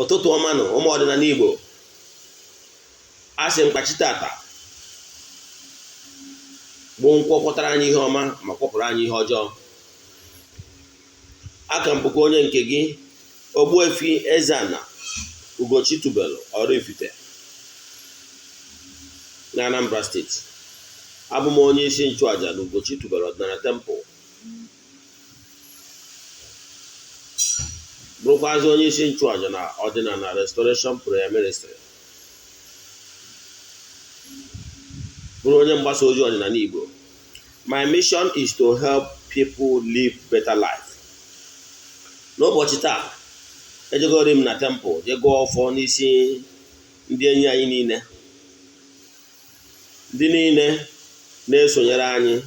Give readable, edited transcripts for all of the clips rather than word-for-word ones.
Ụtụtụ ọma nụ, ụmụ ọdịnala Igbo. A sị m ka chi tata bụ nkwọ kwọtara anyị ihe ọma ma kwọpụrụ anyị ihe ọjọọ. Aka m bụkwa onye nke gị, Ogbuefi Eze-Ana Ugochi tubelu Oraifite na Anambra Steeti. Abụ m onye isi nchụaja na Ugochi tubelu ọdịnala temple, bụrụkwazị onye isi nchụaja na ọdịnala Restoration Prayer Ministry, bụrụ onye mgbasa ozi ọdịnala Igbo. My mission is to help people live better life. N'ụbọchị taa, ejegori m na temple jee gọọ ọfọ n'isi ndị enyi anyị niile, ndị niile na-esonyere anyị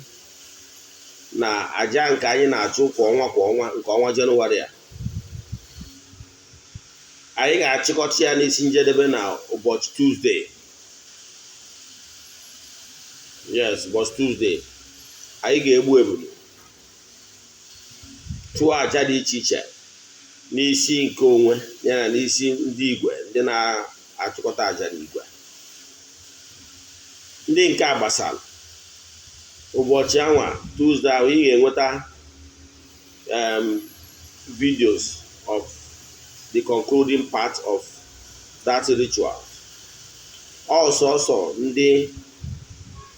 na aja nke anyị na-achụ kwa ọnwa kwa ọnwa. Nke ọnwa Jenụwarị a, anyị ga-achịkọta ya n'isi njedebe na ụbọchị Tuesday. Yes, ụbọchị Tuesday, anyị ga-egbu ebulu, chụọ aja dị iche iche n'isi nke onwe ya na n'isi ndị igwe, ndị na-achịkọta aja n'igwe, ndị nke a gbasara. Ụbọchị anwa, Tuesday ahụ, ị ga-enweta videos of the concluding part of that ritual. Ọsọsọ ndị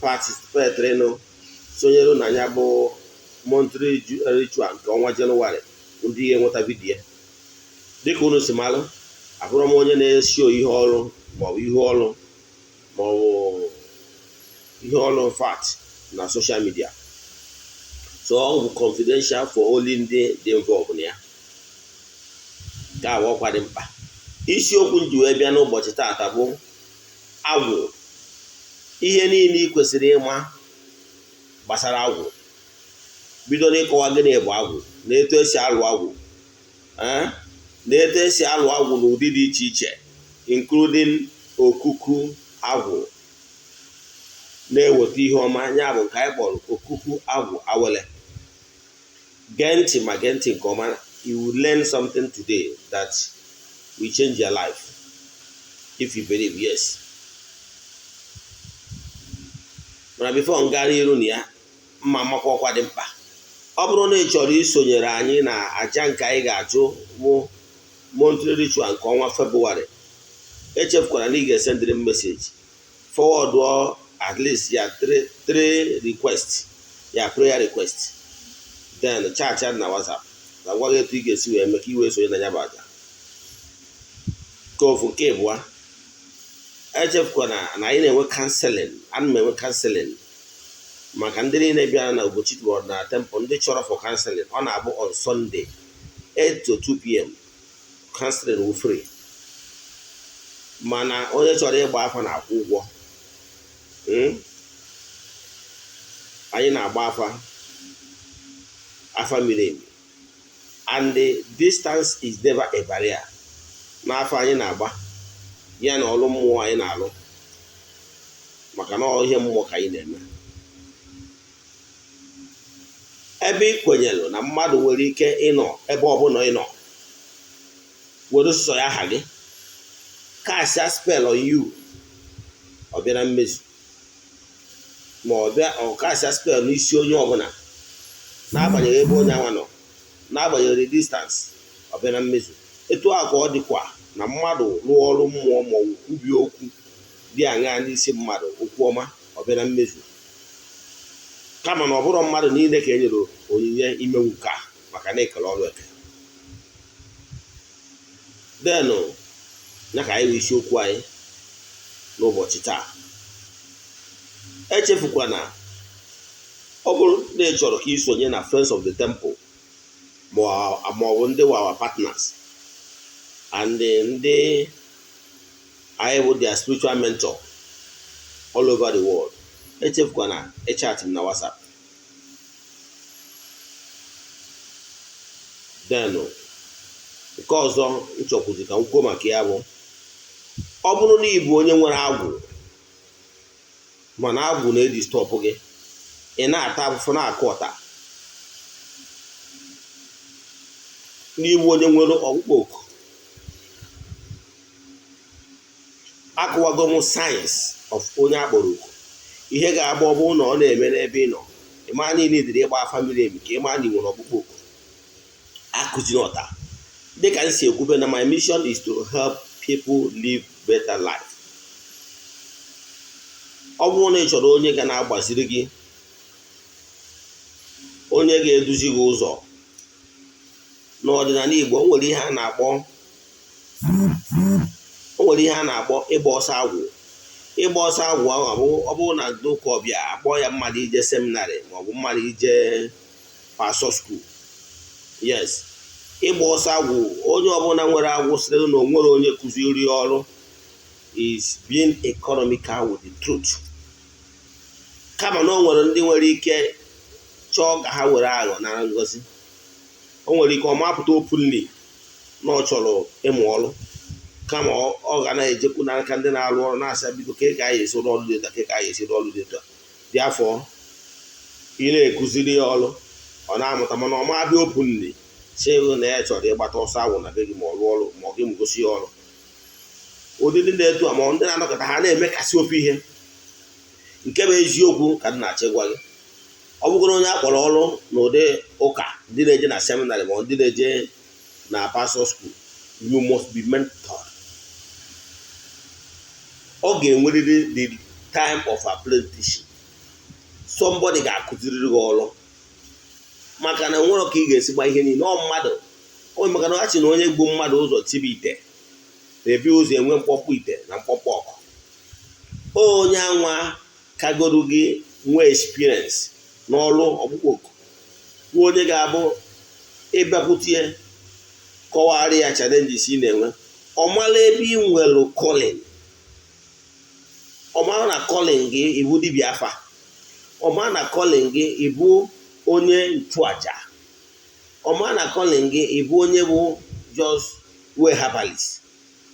participate sonyere na ya bụ monthly ritual nke ọnwa Jenụwarị, ndị ga-enweta vidiyo. Dịka unu si malụ, abụrụ m onye na-esi ihe ọrụ maọbụ ihe ọrụ maọbụ ihe ọrụ fat na social media, so ọ bụ confidential for only ndị dị involved na ya. Nke a ọkwa dị mkpa. Isiokwu m ji wee bịa n'ụbọchị taata bụ agwụ, ihe niile ị kwesịrị ịma gbasara agwụ, bido n'ịkọwa gịnị bụ agwụ na etu esi alụ agwụ, na etu esi alụ agwụ n'ụdị dị iche iche, including okuku agwụ na-eweta ihe ọma, ya bụ nke anyị kpọrọ okuku agwụ awele. Gee ntị, ma gee ntị nke ọma. You will learn something today that will change your life if you believe. Yes, mana before m gaa n'iru na ya, mma makwa ọkwa dị mkpa. Ọ bụrụ na ị chọrọ isonyere anyị na aja nke anyị ga-achụ bụ monthly ritual nke ọnwa Febụwarị, echefukwara na ị ga-esendịrị m message, forward at least ya three request, ya prayer request, then chat ya na WhatsApp na gwa gị etu ị ga-esi wee mee ka ị wee sonye na ya bụ aja. Nke ofu. Nke ịbụa, echefukwana na anyị na-enwe counseling. Ana m enwe counseling maka ndị niile bịara na Ugochi na temple, ndị chọrọ for counseling. Ọ na-abụ on Sunday, 8 to 2 p.m. Counseling wụ free, mana onye chọrọ ịgba afa na-akwụ ụgwọ. Anyị na-agba afa, afa miri emi, and the distance is never a barrier n'afọ anyị na-agba ya na ọrụ mmụọ anyị na-alụ, maka na ọ ihe mmụọ ka anyị na-eme. Ebe ị kwenyere na mmadụ nwere ike ịnọ ebe ọbụla ị nọ were sọ ya aha gị cast spell on you, ọ bịa na mmezu, ma ọ bịa ọ cast spell n'isi onye ọbụla, n'agbanyeghị ebe onye anwa nọ, n'agbanyeghị distance, ọ bịa na mmezu. Etu a ka ọ dịkwa na mmadụ rụọ ọrụ mmụọ ma ọ bụ kwubie okwu dị aṅaa n'isi mmadụ, okwu ọma, ọ bịa na mmezu. Kama na ọ bụrụ mmadụ niile ka e nyere onyinye imenwu nke a, maka na ekele ọrụ eke denụ ya ka anyị wee isiokwu anyị n'ụbọchị taa. Echefukwana, ọ bụrụ na ị chọrọ ka ị sonye na Friends of the Temple ma ọ bụ ndị our partners and ndị anyị bụ their spiritual mentor all over the world, echefukwana ịchat m na WhatsApp. Then nke ọzọ m chọkwuzi ka m kwuo maka ya bụ, ọ bụrụ na ị bụ onye nwere agwụ, mana agwụ na-edisturb gị, ị na-ata afụfụ, na-akụ ọta, n'ịbụ onye nwere ọkpụkpọ oku Akụwago m signs of onye akpọrọ oku. Ihe ga-agba, ọ bụrụ na ọ na-eme n'ebe ị nọ, ịma niile dịrị ịgba afa miri emi ka ịma na ị nwere ọkpụkpọ oku. Akụziri ọta dịka m si ekwube na my mission is to help people live better life. Ọ bụrụ na ị chọrọ onye ga na-agbaziri gị, onye ga-eduzi gị ụzọ n'ọdịnala Igbo, o nwere ihe a na-akpọ ịgba ọsọ agwụ. Ịgba ọsọ agwụ ahụ, ọ bụrụ na ndị ụka ọbịa akpọ ya mmadụ ije seminary maọbụ mmadụ ije pastor school. Yes, ịgba ọsọ agwụ, onye ọbụla nwere agwụ sịrị na o nwere onye kụziri ọrụ is being economical with the truth. Kama na o nwere ndị nwere ike chọọ ka ha were aghọ nara ngozi. O nwere ike ọ mapụta openly na ọ chọrọ ịmụ ọrụ, kama ọ ga na-ejekwu n'aka ndị na-arụ ọrụ na-asị, "Biko, ka ka anyị esi rụọ ọrụ dị etu a, ka ka anyị esi rụọ ọrụ dị etu a." Dị afọ ị na-ekụziri ya ọrụ, ọ na-amụta, mana ọ ma abịa openly sị na ya chọrọ ịgbata ọsọ agwụ na be gị, ma ọ rụọ ọrụ, ma ọ gị gosi ya ọrụ. Ụdị ndị na-etu a, ma ndị na-anọkọta ha na-emekasị ofe ihe nke bụ eziokwu ka m na-achọ ịgwa gị. Ọ bụgoro onye a kpọrọ ọrụ n'ụdị ụka, ndị na-eje na seminary ma ndị na-eje na pastor school, you must be mentored. Ọ ga-enwerịrị the time of apprenticeship. Somebody ga-akụziriri gị ọrụ, maka na nwere ka ị ga-esi gba ihe niile ọ mmadụ onye, maka na ọ sị na onye gbu mmadụ ụzọ tibe ite na-ebi ụzọ enwe mkpọmkpọ ite na mkpọmkpọ ọkụ. Onye anwa kagoro gị nwee experience n'ọrụ ọkpụkpọ oku bụ onye ga-abụ ịbịakwute, kọwara ya challenges ị na-enwe. Ọ mara ebe ị nwere calling, ọ mara na calling gị ịbụ dibịa afa, ọ mara na calling gị ịbụ onye nchụaja, ọ mara na calling gị ịbụ onye bụ just way herbalist,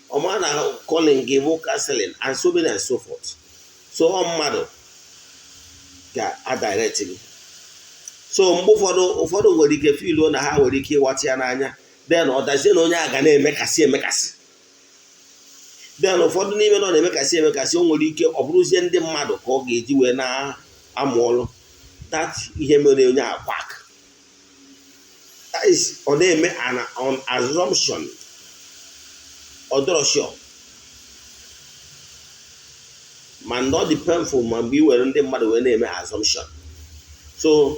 ọ mara na calling gị bụ counseling and so many and so forth. So ọ mmadụ ga-adirect gị. So mgbe ụfọdụ nwere ike feeluo na ha nwere ike ịwata ya n'anya, then ọ dazie na onye a ga na-emekasị emekasị. Then ụfọdụ n'ime na ọ na-emekasị emekasị, o nwere ike ọ bụrụzie ndị mmadụ ka ọ ga-eji wee na-amụ ọrụ. That ihe mere onye akwak, that is, ọ na-eme an on assumption, ọ dọrọ sure. Ma ọ dị painful ma mgbe ị were ndị mmadụ wee na-eme assumption. So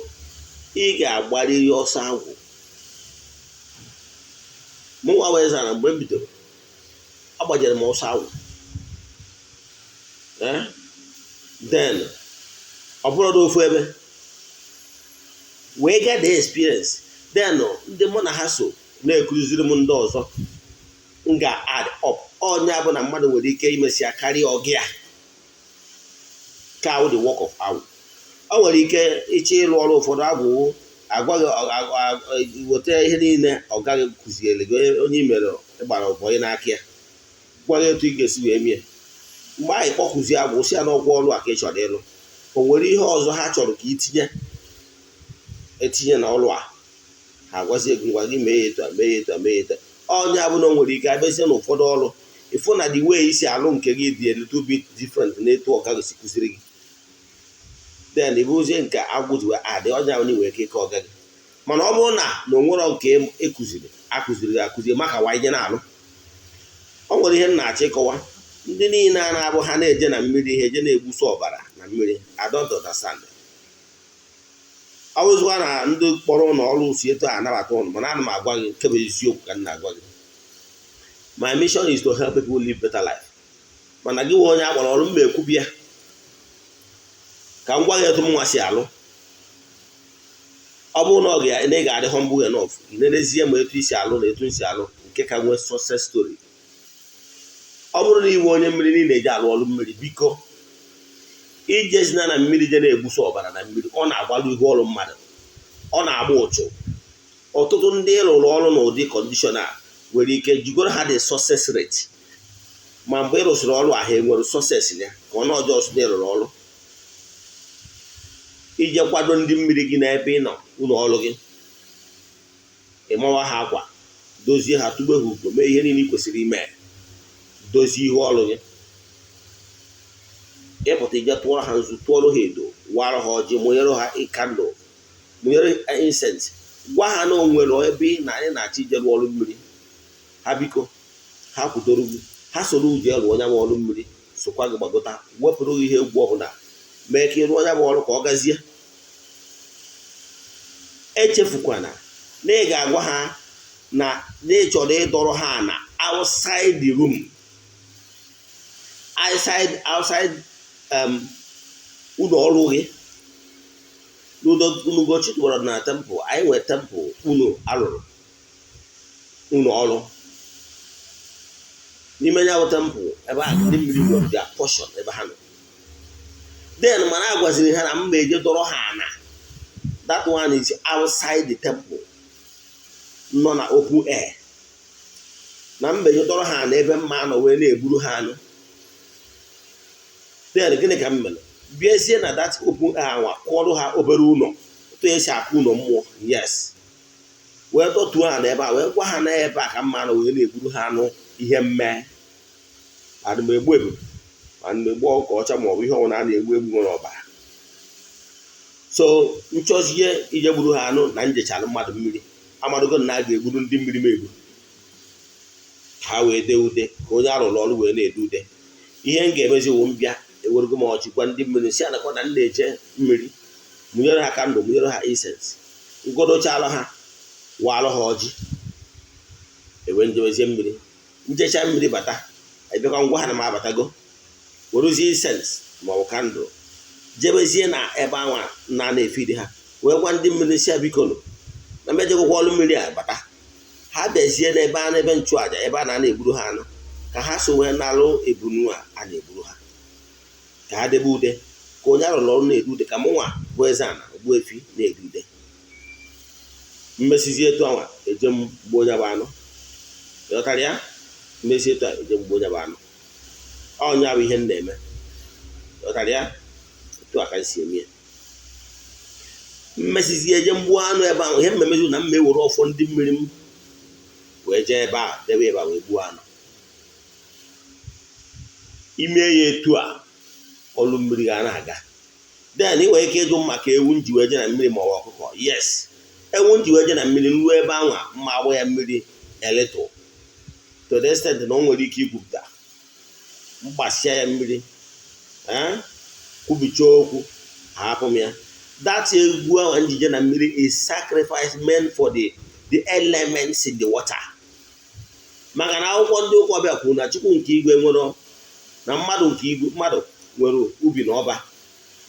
ị ga-agbarịrị ọsọ agwụ. Mụnwa wee zara, mgbe m bidoro, agbajere m ọsọ agwụ. Then ọ bụrụ ofu ebe wee get the experience, then ndị mụ na ha so na-ekuziri m ndị ọzọ, m ga-add up. Onye bụ na mmadụ nwere ike imesịa karịa ọgị a ka the work of agwụ. O nwere ike ịchọ ịrụ ọrụ ụfọdụ, agwụ agwaghị weta ihe niile ọ gaghị kụziere gị. Onye i mere ịgbara ụbọyị n'aka ya gwa gị etu ị ga-esi wee mie. Mgbe anyị kpọkụzie agwụ, si ya n'ọgwụ ọrụ a ka ị chọrọ ịlụ, o nwere ihe ọzọ ha chọrọ ka itinye etinye na ọrụ a, ha agwazie gị, "Ngwa, gị mee ya etu a, mee ya etu a, mee ya etu a." Onye abụ na o nwere ike abịazie n'ụfọdụ ọrụ, ịfụ na the way isi alụ nke gị dị a little bit different na etu ọga gị si kụziri gị. Then ịbụzie nke agwụ ji wee adị onye ahụ nwere ike ịke ọga gị. Mana ọ bụrụ na na onwero nke ekụziri akụziri gị akụzi maka wa ije na-alụ, o nwere ihe m na-achọ ịkọwa. Ndị niile a na-abụ ha na-eje na mmiri, ha eje na-egbuso ọbara na mmiri, I don't understand. Ọ bụzikwa na ndị kpọrọ ụlọ ọrụ si etu a anabata ụnụ, mana ana m agwa gị nke bụ eziokwu ka m na-agwa gị. My mission is to help people live better life. Mana gị nwe onye akpọrọ ọrụ, mma ekwubia ka m gwa gị etu m nwa si alụ. Ọ bụrụ na ọ ga na ị ga-adị humble enough nenezie ma etu isi alụ na etu nsi alụ nke ka nwee success story. Ọ bụrụ na iwe onye mmiri niile eji alụ ọrụ mmiri, biko ijezina na mmiri je na-egbuso ọbara na mmiri. Ọ na-agbalụ ihu ọrụ mmadụ, ọ na-agba ụchụ. Ọtụtụ ndị rụrụ ọrụ n'ụdị condition a nwere ike jigoro ha dị success rate, ma mgbe ị rụsịrị ọrụ ahụ enwere success ya ka ọ na ọjọọ na ịrụrụ ọrụ ije kwado ndị mmiri gị n'ebe ị nọ ụlọ ọrụ gị, ịmawa ha akwa, dozie ha, tugbe ha ugo, mee ihe niile ị kwesịrị ime, dozie ihu ọrụ gị. Ịpụta ije tụọrọ ha nzu, tụọrọ ha edo, wara ha ọjị, mụnyere ha candle, mụnyere incense, gwa ha na o nwere ebe na anyị na-achọ ije rụọ ọrụ mmiri. Ha biko, ha kwudoro gị, ha soro uje rụọ onye bụ ọrụ mmiri, sokwa gị gbagota, wepụrụ gị ihe egwu ọbụla, mee ka ị rụọ onye bụ ọrụ ka ọ gazie. Echefukwana na ị ga-agwa ha na ị chọrọ ịdọrọ ha na outside the room, outside ụlọ ọrụ gị. N'Ugochi tụwara na temple anyị nwere, temple unu alụrụ ụlọ ọrụ n'ime ya bụ temple, ebe a ndị mmiri nwere their portion ebe ha nọ. Then mana a gwaziri ha na mma eje dọrọ ha na that one is outside the temple, nọ na open air, na mba eje dọrọ ha na ebe mma nọ wee na-egburu ha anụ. Then gịnị ka m mere? Bịazie na that open air anwa, kụọrọ ha obere ụlọ, otu esi akụ ụlọ mmụọ, yes, wee dọtuo ha n'ebe a, wee gwa ha na ebe a ka mma nọ wee na-egburu ha anụ. Ihe mmee ana m egbu ebube, ana m egbu ọkụkọ ọcha, maọbụ ihe ọbụla a na-egbu egbu nwere ọbara. So nchọzie ije gburu ha anụ na njechalụ mmadụ mmiri, amadogo na a ga-egburu ndị mmiri m egbu ka ha wee dee ude, ka onye arụrụ ọrụ wee na-ede ude. Ihe m ga-emezi wụ mbịa, ewerego m ọchị gwa ndị mmiri si anakwa na m na-eje mmiri, mụnyere ha candle, mụnyere ha incense, ngọdochalụ ha, waalụ ha ọjị, ewe njebezie mmiri. Njecha mmiri bata, ebịakwa ngwa ha na m abatago, werezie incense ma ọ bụ candle, jebezie na ebe anwa na na-efidi ha, wee gwa ndị mmiri si ya biko nụ na mejegokwa ọrụ mmiri a bata. Ha bịazie n'ebe a, n'ebe nchụaja, ebe a na-ana egburu ha anụ, ka ha so wee nalụ ebunu a a na-egburu ha, ka ha debe ude, ka onye arụrụ ọrụ na-ede ude, ka mụnwa bụ eze ana Ogbuefi na-ede ude. Mmesizie etu anwa, eje m gbuo onye bụ anụ. Ịghọtara ya? Mmesi etu a, eje m gbuo onye bụ anụ. Ọnya bụ ihe m na-eme. Ịghọtara ya? Etu a ka m si eme ya. Mmesizie, eje mgbuo anụ ebe ahụ. Ihe mmemezi na mma ewere ọfọ ndị mmiri m wee jee ebe a, debe ebe a, wee gbuo anụ. Ime ya etu a, ọlụ mmiri ga na-aga. Then ị nwere ike ịjụ m maka ewu nji wee jee na mmiri ma ọ bụ ọkụkọ. Yes, ewu nji wee jee na mmiri, ruo ebe anwa, mma agba ya mmiri a little, to the extent na o nwere ike igwupụta. Mgbasịa ya mmiri, kwubichaa okwu, hapụ m ya. That egwu ahụ njije na mmiri is sacrifice meant for the elements in the water, maka na akwụkwọ ndị ụka ọbịa kwuru na Chukwu nke igwe nwere na mmadụ nke igwe, mmadụ nwere ubi na ọba,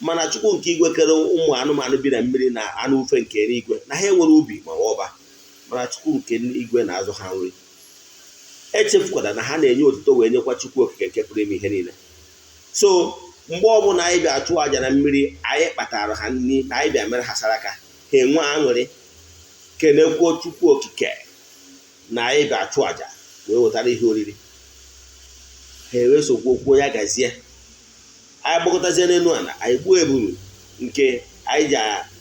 mana Chukwu nke igwe kere ụmụ anụmanụ bi na mmiri na anụ ufe nke eluigwe na ha enwere ubi ma ọba, mana Chukwu nke igwe na-azụ ha nri. Echefukwara na ha na-enye otuto wee nyekwa Chukwu Okike nke pụrụ ime ihe niile. So mgbe ọbụla anyị bịa chụọ àjà na mmiri, anyị kpatara ha nri na anyị bịa mere ha saraka, ha enwe aṅụrị, kenekwuo Chukwu Okike na anyị bịa chụọ àjà wee wetara ihe oriri ha, ewesokwu okwu ya gazie. Anyị gbakọtazie n'elu ala, anyị gbuo eburu nke anyị ji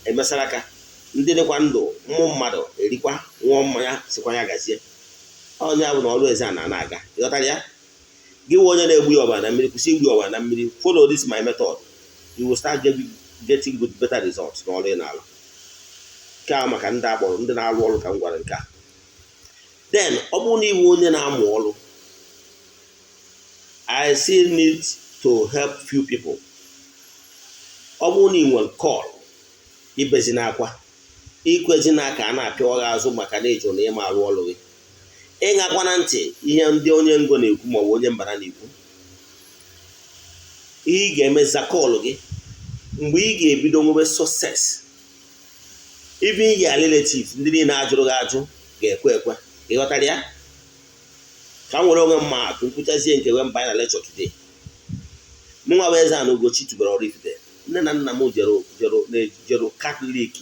emesara aka, ndị dịkwa ndụ, ụmụ mmadụ erikwa, ṅụọ mmanya, sikwa ya gazie. Onye bụ na ọrụ eze a na na-aga. Ịghọtara ya? Gị nwe onye na-egbu ya ọbara na mmiri, kwụsị igbu ya ọbara na mmiri. Follow this my method, you will start getting good, better results n'ọrụ ị na-alụ. Nke a maka ndị akpọrọ, ndị na-arụ ọrụ ka m gwara nke a. Then ọ bụrụ na iwu onye na-amụ ọrụ, I still need to help few people. Ọ bụrụ na ị nwere call, ibezi n'akwa, ikwezi n'aka a na-apịa gị azụ maka na ịjụ na ịma arụ ọrụ gị, ịṅakwa na ntị ihe ndị onye ngo na-ekwu maọbụ onye mbara na-ekwu. Ihe ị ga-eme, za call gị. Mgbe ị ga-ebido nwebe success, even your relatives, ndị niile ajụrụ gị ajụ, ga-ekwe ekwe. Ịghọtara ya? Ka m were onwe m atụ, nkwụchazie nke wee mbanye na lecture today. Mụnwa bụ Eze-Ana Ugochi tubelu Oraifite, nne na nna m jeru Catholic,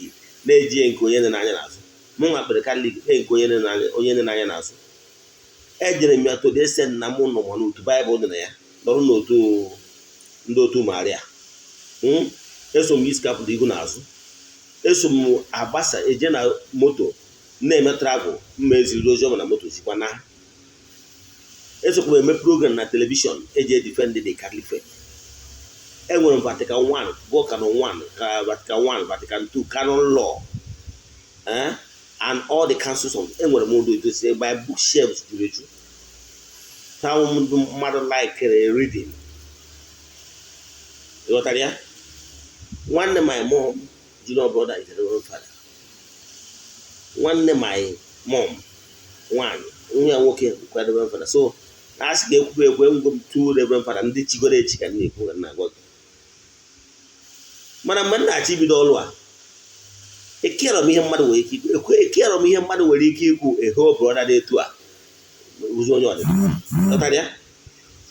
na-eji nke onye n'anya n'azụ. Mụnwa kpere Catholic kpee nke onye n'anya n'azụ. Ejere m ya to the extent na mụ nọ ma n'otu Baịbụl dị na ya, nọrọ n'otu ndị otu Maria, eso m isi kapụta ihu n'azụ, eso m agbasa eje na moto na-eme travel, mma eziri ozi ọma na moto sikwa na esokwa m eme program na television eji edefend the Catholic faith. Enwere m Vatican 1, go Canon 1, ka Vatican 1, Vatican 2, canon law, and all the councils of. Enwere m ụlọ edozi by bookshelves juru eju. Ka ndị mmadụ likere reading, ịghọtara ya? Nwanne my mom junior brother is a reverend father. Nwanne my mom nwanyị, nwa ya nwoke bụkwa reverend father. So a sị ka ekwube ekwe ngwe m two reverend father ndị chigoro echi ka m na-ekwu, ka m na-agwa gị. Mana mgbe m na-achọ ibido ọrụ a, ekerọ m ihe mmadụ nwere ike ikwu, ekerọ m ihe mmadụ nwere ike ikwu. Eho brother dị etu a ụzọ onye ọdịnala, ghọtara ya?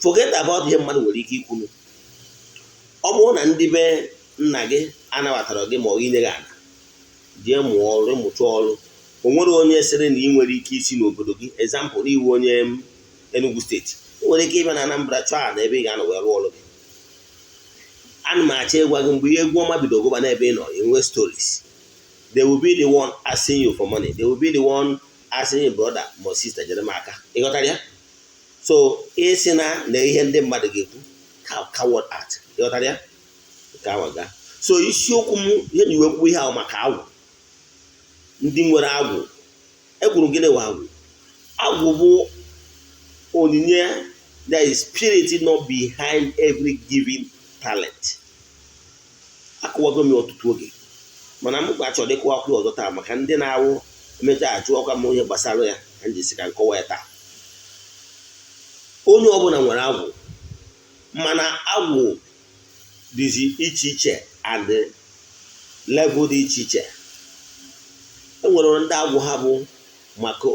Forget about ihe mmadụ nwere ike ikwu. Ọ bụrụ na ndị be nna gị anabatara gị ma ọ inye gị ala, jee mụọ ọrụ, ịmụcha ọrụ, o nwere onye sịrị na ị nwere ike isi n'obodo gị, example, iwu onye Enugu Steeti, ị nwere ike ịbịa na Anambra chọọ ala ebe ị ga-anọ wee rụọ ọrụ gị. Ana m achọ ịgwa gị, mgbe ihe egwu ọma bido gụba n'ebe ị nọ, enwe stories. They will be the one asking you for money. They will be the one asking you, "Brother ma sister, jere m aka." Ịghọtara ya? So ịsị na ihe ndị mmadụ ga-ekwu, coward act. Ịghọtara ya? Nke ahụ ga. So isiokwu m, ihe na iwe kwuo ihe ahụ maka agwụ, ndị nwere agwụ. Ekwuru gịnị wụ agwụ? Agwụ bụ onyinye. There is spirit not behind every given talent. Akụwago m ya ọtụtụ oge, mana m ga-achọ dịkwa akwụ ọzọ taa maka ndị na-awụ emechaa achụ ọkwa m ihe gbasara ya, ka m jisi ka nkọwa ya taa. Onye ọbụla nwere agwụ, mana agwụ dịzi iche iche and level dị iche iche. E nwere ndị agwụ ha bụ maka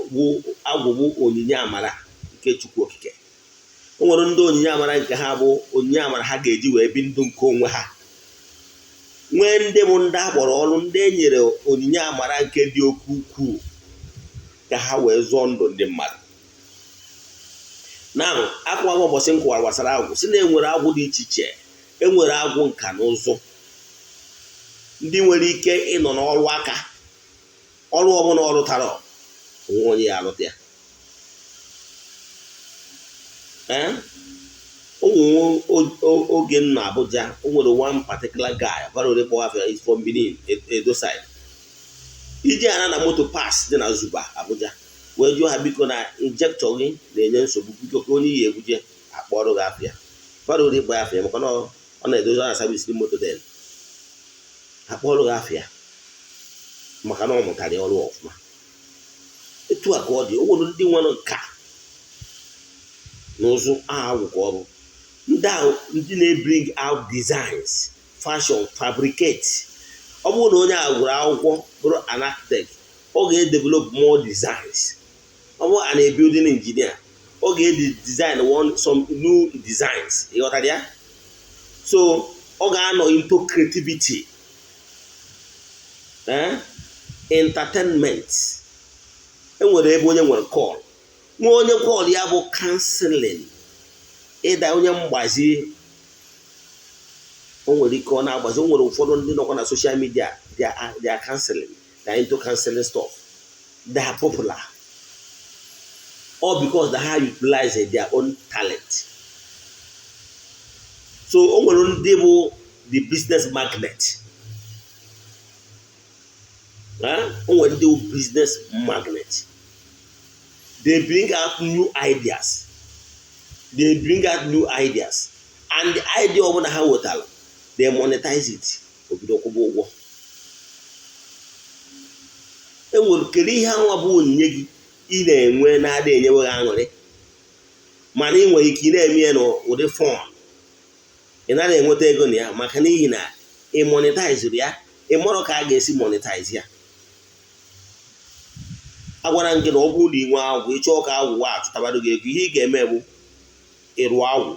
agwụ bụ onyinye amara nke Chukwu Okike. O nwere ndị onyinye amara nke ha bụ onyinye amara ha ga-eji wee bi ndụ nke onwe ha. Nwee ndị bụ ndị akpọrọ ọrụ, ndị e nyere onyinye amara nke dị oke ukwuu ka ha wee zụọ ndụ ndị mmadụ. Na akụwaghị ụbọchị m kụwara gbasara agwụ, si na enwere agwụ dị iche iche. Enwere agwụ nka na ụzụ, ndị nwere ike ịnọ n'ọrụ aka, ọrụ ọbụla ọrụ tara onwe onye ya arụta ya. Ee, oge m na Abuja, o nwere one particular guy bara ore kpọọ afọ, is from Benin, Edo side. Iji ana na moto parts dị na Zuba, Abuja, wee jụọ ha, "Biko, na injector gị na-enye nsogbu, biko, ka onye iyi ebuje." Akpọrọ gị afịa bara ore kpọọ afịa, maka na ọ na-edozi, ọ na service moto. Den akpọrọ gị afịa maka na ọ mụtara ya ọrụ ọfụma. Etu a ka ọ dị. O nwere ndị nwere nka n'ụzụ, agwụ ka ọ bụ ndị ahụ, ndị na-ebring out designs, fashion, fabricate. Ọ bụrụ na onye a gụrụ akwụkwọ bụrụ an architect, ọ ga-edevelop more designs. Ọ bụrụ an a building engineer, ọ ga-design one some new designs. Ịghọtara ya? So ọ ga-anọ into creativity, entertainment. Enwere ebe onye nwere call, nwa onye call ya bụ counseling, ịda onye mgbazi. O nwere ike ọ na-agbazi. O nwere ụfọdụ ndị nọkwa na social media, they are counseling, they are into counseling stuff, they are popular all because they have utilized their own talent. So o nwere ndị bụ the business magnet. O nwere ndị bụ business magnet. They bring out new ideas, they bring out new ideas, and the idea ọbụla ha wetara, they monetize it, obido kwụba ụgwọ. Enwere kedu ihe anwa bụ onyinye gị ị na-enwe na-adị enyewe gị aṅụrị, mana ị nwere ike ị na-eme ya n'ụdị fọn, ị naghị enweta ego na ya, maka n'ihi na ị monetizere ya, ị marọ ka a ga-esi monetize ya. Agwara m gị na ọ bụrụ na ị nwee agwụ, ịchọọ ka agwụ wa achụtabado gị ego, ihe ị ga-eme bụ ịrụ agwụ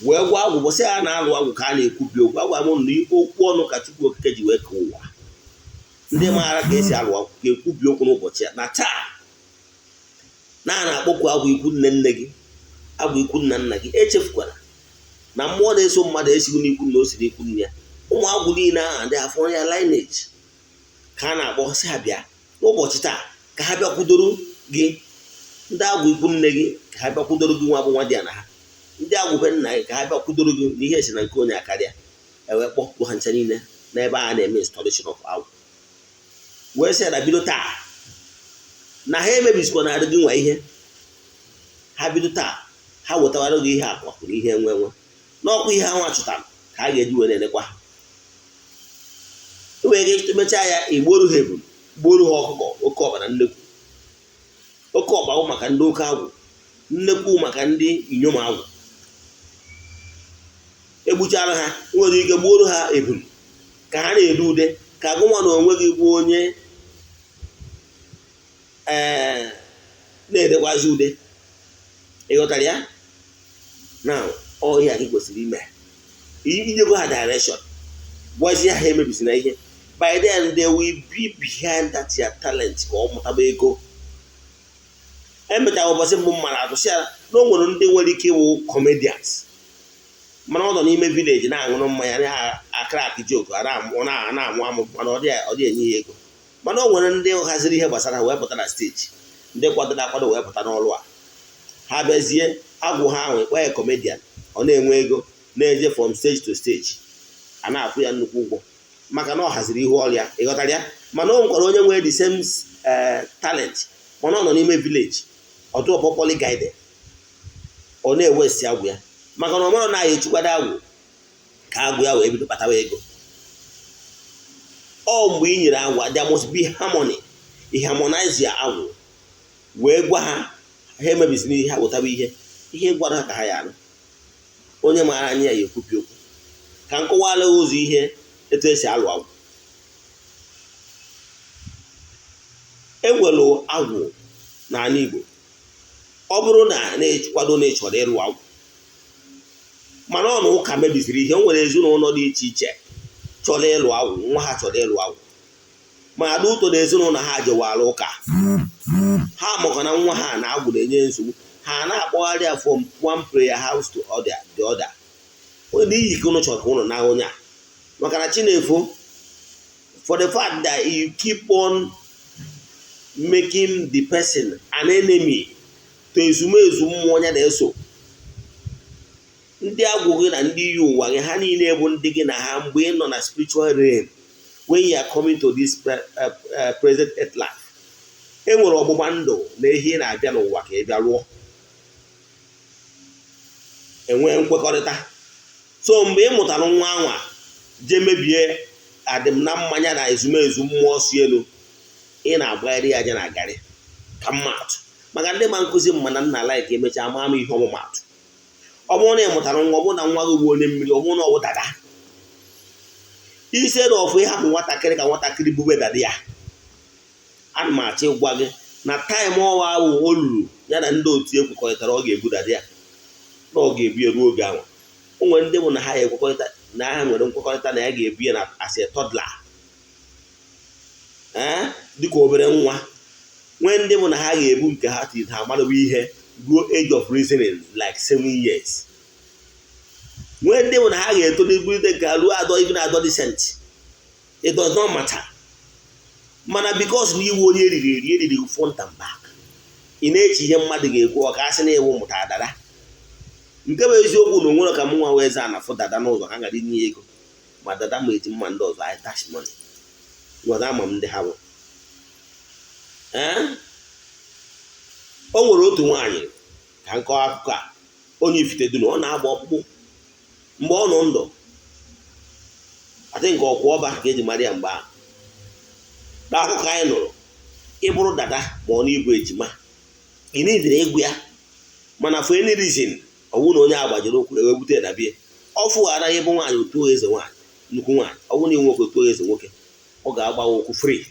wee gwa agwụ. Bụsị a na-alụ agwụ ka a na-ekwubi okwu. Agwa m na okwu ọnụ ka Chukwu Okike ji wee kee ụwa. Ndị maara ka esi alụ agwụ ga-ekwubi okwu n'ụbọchị ya na taa na a na-akpọkwu agwụ ikwu nne nne gị, agwụ ikwu nna nna gị. Echefukwara na mmụọ na-eso mmadụ esighị n'ikwu nna, o si n'ikwu nne ya. Ụmụ agwụ niile ahụ ndị afọ ya lineage ka a na-akpọ, sị ha bịa n'ụbọchị taa, ka ha bịakwudoro gị. Ndị agwụ ikwu nne gị, ka ha bịakwudoro gị, nwa bụ nwa dị ya na ha. Ndị agwụ be nna gị ka ha bịa kwudoro gị na ihe si na nke onye akarịa. Ewee kpọpụ ha ncha niile n'ebe a na-eme installation of agwụ, wee sị ya na bido taa na ha emebisikwa na adị gị nwa ihe ha. Bido taa, ha wetawara gị ihe akwakwuru, ihe enwe enwe n'ọkwa, ihe ha nwa chụtara ka a ga-eji wee na-elekwa ha. Enwere ike mechaa ya, igboru ha ebulu, gbuoru ha ọkụkọ, oke ọkpa na nnekwu. Oke ọkpa bụ maka ndị oke agwụ, nnekwu maka ndị inyom agwụ. Egbuchara ha, nwere ike gbuoro ha ebulu ka ha na-ede ude, ka gụnwa na onwe gị bụ onye na-edekwazi ude. Ịghọtara ya? Na ọhịa gị kwesịrị ime, inyego ha direction, gwazie ha emebisina ihe. By then they will be behind that your talent ka ọ mụtaba ego. Emechara ụbọchị mbụ m mara atụ, sị ya na o nwere ndị nwere ike ịwụ comedians, mana ọ nọ n'ime village na-aṅụrụ mmanya, na-acrack joke, ọ na-amụ amụ, mana ọ dị enye ya ego. Mana o nwere ndị haziri ihe gbasara ha wee pụta na stage, ndị kwadoro akwado wee pụta n'ọrụ a. Ha bịazie agwụ ha ahụ, ịkpọ ya comedian, ọ na-enwe ego, na-eje from stage to stage, a na-akwụ ya nnukwu ụgwọ maka na ọ haziri ihu ọrịa. Ịghọtara ya? Mana o nwekwara onye nwere the same talent, mana ọ nọ n'ime village, ọ dụọ properly guided, ọ na-ewesi agwụ ya, maka na ọ mara na ya echukwado agwụ ka agwụ ya wee bido kpatawa ego. Ọ mgbe ị nyere agwụ, there must be harmony. Ị harmonize ya agwụ wee gwa ha ha emebizina ihe, ha wetaba ihe ihe gwara ha ka ha ya anụ. Onye maara anya ya ekwupi okwu ka nkọwala ụzọ ihe etu esi alụ agwụ. Enwere agwụ n'ala Igbo. Ọ bụrụ na na-ekwado na ịchọrọ ịlụ agwụ, mana ọ na ụka mebiziri ihe, o nwere ezinụlọ dị iche iche chọrọ ịlụ agwụ, nwa ha chọrọ ịlụ agwụ, ma ada ụtọ na ezinụlọ ha jewara ụka, ha maka na nwa ha na agwụ na-enye nsogbu, ha na-akpọgharị ya from one prayer house to other, the other. N'ihi ka unu chọrọ ka unu na onye a, maka na Chinefo, for the fact that you keep on making the person an enemy to ezumezu mmụọ ya na-eso, ndị agwụ gị na ndị iyi ụwa gị, ha niile bụ ndị gị na ha mgbe ị nọ na spiritual realm. When you are coming to this present earth life, e nwere ọgbụgba ndụ na ihe ị na-abịa n'ụwa ka ị bịa lụọ, enwee nkwekọrịta. So mgbe ị mụtara nwa anwa, jee mebie adịm na mmanya na ezumezu mmụọ si elu, ị na-agbagharị ya aja na garị ka mmatụ. Maka ndị ma nkụzi mma na nna like emechaa maa m ihe ọmụmatụ. Ọ bụrụ na ị mụtara nwa, ọ bụrụ na nwa gị bụ onye mmiri, ọ bụrụ na ọ bụ dada, ise na ọfụ, ịhapụ nwatakịrị ka nwatakịrị bube dada ya, ana m achọ ịgwa gị na time ọwa ahụ o ruru ya na ndị otu ekwekọrịtara ọ ga-ebu dada ya, na ọ ga-ebu ya ruo oge ahụ. O nwere ndị bụ na ha ekwekọrịta na ha nwere nkwekọrịta na ya ga-ebu ya na as a toddler, ee, dịka obere nwa. Nwee ndị bụ na ha ga-ebu nke ha tiri ha amarụba ihe ruo age of reasoning, like 7 years. Nwee ndị bụ na ha ga-etolite nke ha ruo adọ, even adolescent. It does not matter. Mana because na iwu onye eriri eri eriri front and back, ị na-eche ihe mmadụ ga-ekwu, ọ ka asị na iwu mụta dada. Nke bụ eziokwu na onwere ka m nwa wee zaa na fụ dada n'ụzọ, ha gara inye ya ego, ma dada ma eji mma ndị ọzọ. I dash money nwere, ama m ndị ha bụ. Ee, o nwere otu nwaanyị ka nkọ akụkọ a, onye Ifite Dunu. Ọ na-agba ọkpụkpụ mgbe ọ nọ ndụ adị nke ọkwa ọba ka eji mara ya mgbe ahụ. N'akụkọ anyị nụrụ, ịbụrụ dada ma ọ na-ibu ejima, ị nidiri egwu ya, mana for any reason, ọ bụrụ na onye a gbajiri ụkwụ ewe bute na bie, ọ fụghara ịbụ nwaanyị otu eze nwaanyị, nnukwu nwaanyị, ọ bụrụ na nwoke otu eze nwoke, ọ ga-agbawa ụkwụ free.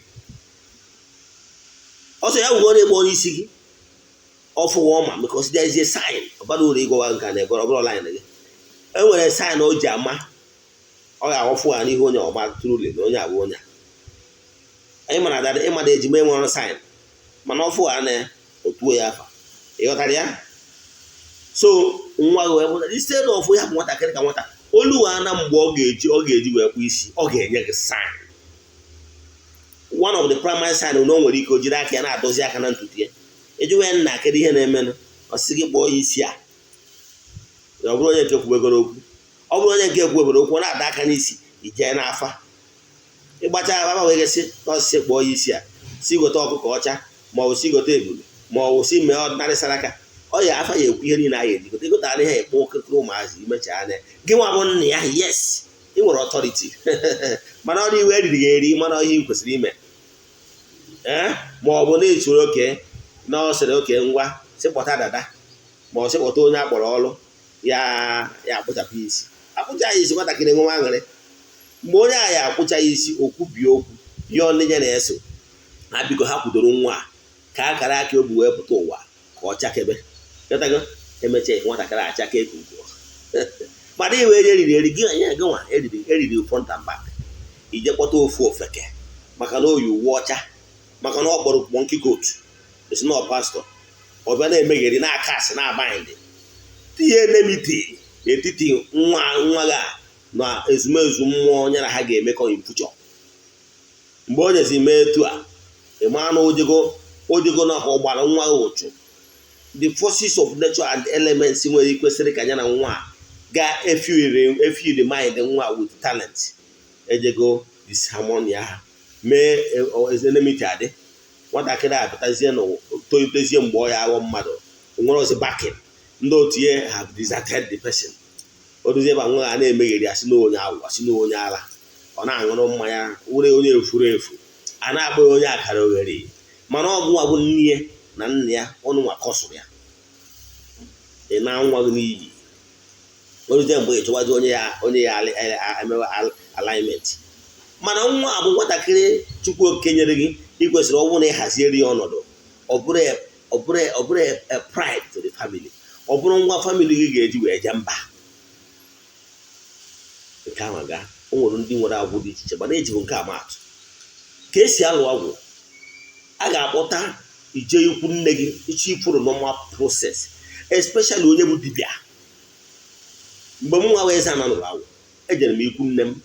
Ọsọ ya wụgo na-egbe onye isi gị ọfụwa ọma, because there is a sign. Ọbara uru ịgwawa nka na ebere ọbụrụ line gị, e nwere sign o ji ama ọ ga-awọfụ ha n'ihu onye ọgba truly na onye abụ onye a. Anyị mara dada ịmada ejima enwere sign, mana ọfụ ha na otuo ya afa. Ịghọtara ya? So nwa gị wee bụta, instead of ya bụ nwatakịrị ka nwata olu na mgbe ọ ga-eji wee kpụ isi, ọ ga-enye gị sign. One of the primary sign na o nwere ike o jiri aka ya na-adọzi aka na ntutu ya. Ejuwe nna, kedu ihe na-emenụ? Ọ sị gị kpọọ ya isi a. Ọ bụrụ onye nke kwubegoro okwu, ọ bụrụ onye nke kwubegoro okwu, ọ na-ada aka n'isi. Ijee n'afa, ịgbacha afa, wee gasị n'ọsịsị, kpọọ ya isi a, si gote ọkụkọ ọcha, ma ọ bụ si gote ebulu, ma ọ bụ si mee ọdịnarị saraka. Ọ ya afa ya ekwu ihe niile a ya eji gote. Gote ihe ekpo okirikiri ụmụazị imechaa anya gị nwa bụ nna ya. Yes, ị nwere authority, mana ọrụ iwe eriri gị eri, mana ihe ị kwesịrị ime, ee, ma ọ bụ na echuru oke na ọ sịrị oke ngwa, sị kpọta dada, ma ọ sị kpọta onye akpọrọ ọrụ ya, ya akpụchapụ isi, akpụcha ya isi. Nwatakịrị nwe aṅụrị mgbe onye a ya akpụcha ya isi. Okwu bie okwu yọọ ndị ya na-eso ha, biko, ha kwudoro nwa a ka akara aka obi wee pụta ụwa ka ọ chakebe. Ghọtago? Emechaa, nwatakịrị achake ka ugo. Mana iwe eriri eri gị anya gị nwa eriri eriri front and back. Ije kpọta ofu ofeke maka na o yi uwe ọcha, maka na ọ kpọrọ monkey coat, esi na pastọ, ọ bịa na-emegheri, na-aka asị, na-abind, tinye enmity n'etiti nwa nwa gị a na ezumezu mmụọ ya na ha ga-emekọ in future. Mgbe o nyezi mee etu a, ị maa na ojego ojego na ọ gbara nwa gị ụchụ. The forces of nature and elements nwere kwesịrị ka ya na nwa a ga-efill the mind nwa with talent ejego disharmony ha, mee enmity adị. Nwatakịrị a pụtazie na tolitezie, mgbe ọ ya aghọ mmadụ, nwere ozi backing. Ndị otu ya have deserted the person. O dozie ebe nwa ha na-emegheri, asị na onye agwụ, asị na onye ala, ọ na-aṅụrụ mmanya, were onye efuru efu, a na-akpọ ya onye akara oghere. Mana ọgụ nwa bụ nne ya na nna ya ọnụ nwa kọsụrụ ya. Ị na nwa gị n'iyi. Oruzie mgbe ị chọwazi onye ya emewe alignment. Mana nwa a bụ nwatakịrị Chukwu Okike nyere gị. Ị kwesịrị, ọ bụrụ na ị haziere ya ọnọdụ, ọ bụrụ a pride to the family, ọ bụrụ nwa family gị ga-eji wee jee mba. Nke ahụ ga o nwere ndị nwere agwụ dị iche iche, mana eji nke amaatụ ka esi alụ agwụ. A ga-akpọta ije ikwu nne gị iche ifuru normal process, especially onye bụ dibịa. Mgbe m nwa wee za na nụrụ agwụ, ejere m ikwu nne m,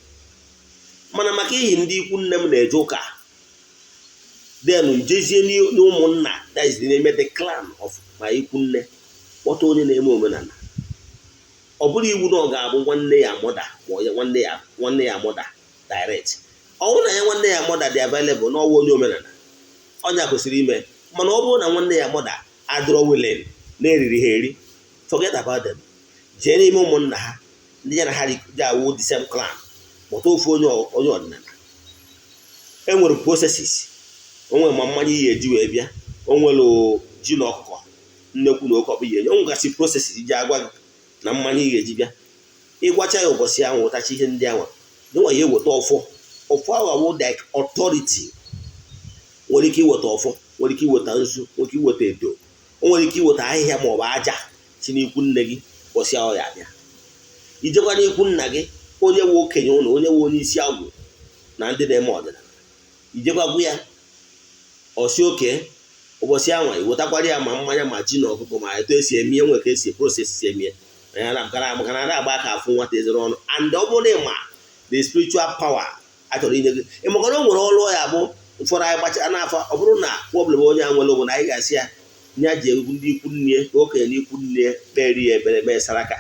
mana maka ihi ndị ikwu nne m na-eje ụka, then njezie n'ụmụnna, that is n'ime the clan of my ikwu nne, kpọta onye na-eme omenala. Ọ bụrụ iwu na ọ ga-abụ nwanne ya mother, ma onye nwanne ya mother direct. Ọ bụrụ na ya nwanne ya mother dị available n'ọnwa, onye omenala ọnya kwesịrị ime. Mana ọ bụrụ na nwanne ya mother adịrọ willing, na-eriri ha eri, forget about them. Jee n'ime ụmụnna ha, ndị ya na ha ji awụ the same clan, kpọta ofu onye ọdịnala. E nwere processes o nwere, ma mmanya iyi eji wee bịa, o nwere ji na ọkụkọ nnekwu na oke ọkpụ ihe. O nwegasị processes iji agwa gị na mmanya ị ga-eji bịa. Ịgwacha ya ụbọchị ahụ, wetacha ihe ndị ahụ nwa ya, eweta ọfọ. Ọfọ ahụ awụ like authority. Nwere ike iweta ọfọ, nwere ike iweta nzu, nwere ike iweta edo, o nwere ike iweta ahịhịa ma ọ bụ aja si n'ikwu nne gị. Ụbọchị ahụ ya abịa, ijekwa n'ikwu nna gị, onye nwe okenye ụlọ, onye nwe onye isi agwụ na ndị na-eme ọdịnala, ijekwa gwu ya ọsi oke. Ụbọchị anwa iwetakwara ya ma mmanya, ma ji na ọkụkọ, ma etu esi eme ihe, nwe ka esi process si eme ya, maka na agba aka afụ nwata ezere ọnụ. And ọ bụrụ na ịma the spiritual power a chọrọ inye gị, ịmaka na o nwere ọrụ ya bụ ụfọdụ anyị gbacha n'afọ. Ọ bụrụ na problem onye a nwere bụ na anyị ga-asị ya nya ji egwu ndị ikwu nne ka okenye n'ikwu nne kpere ya ekpere, mee saraka,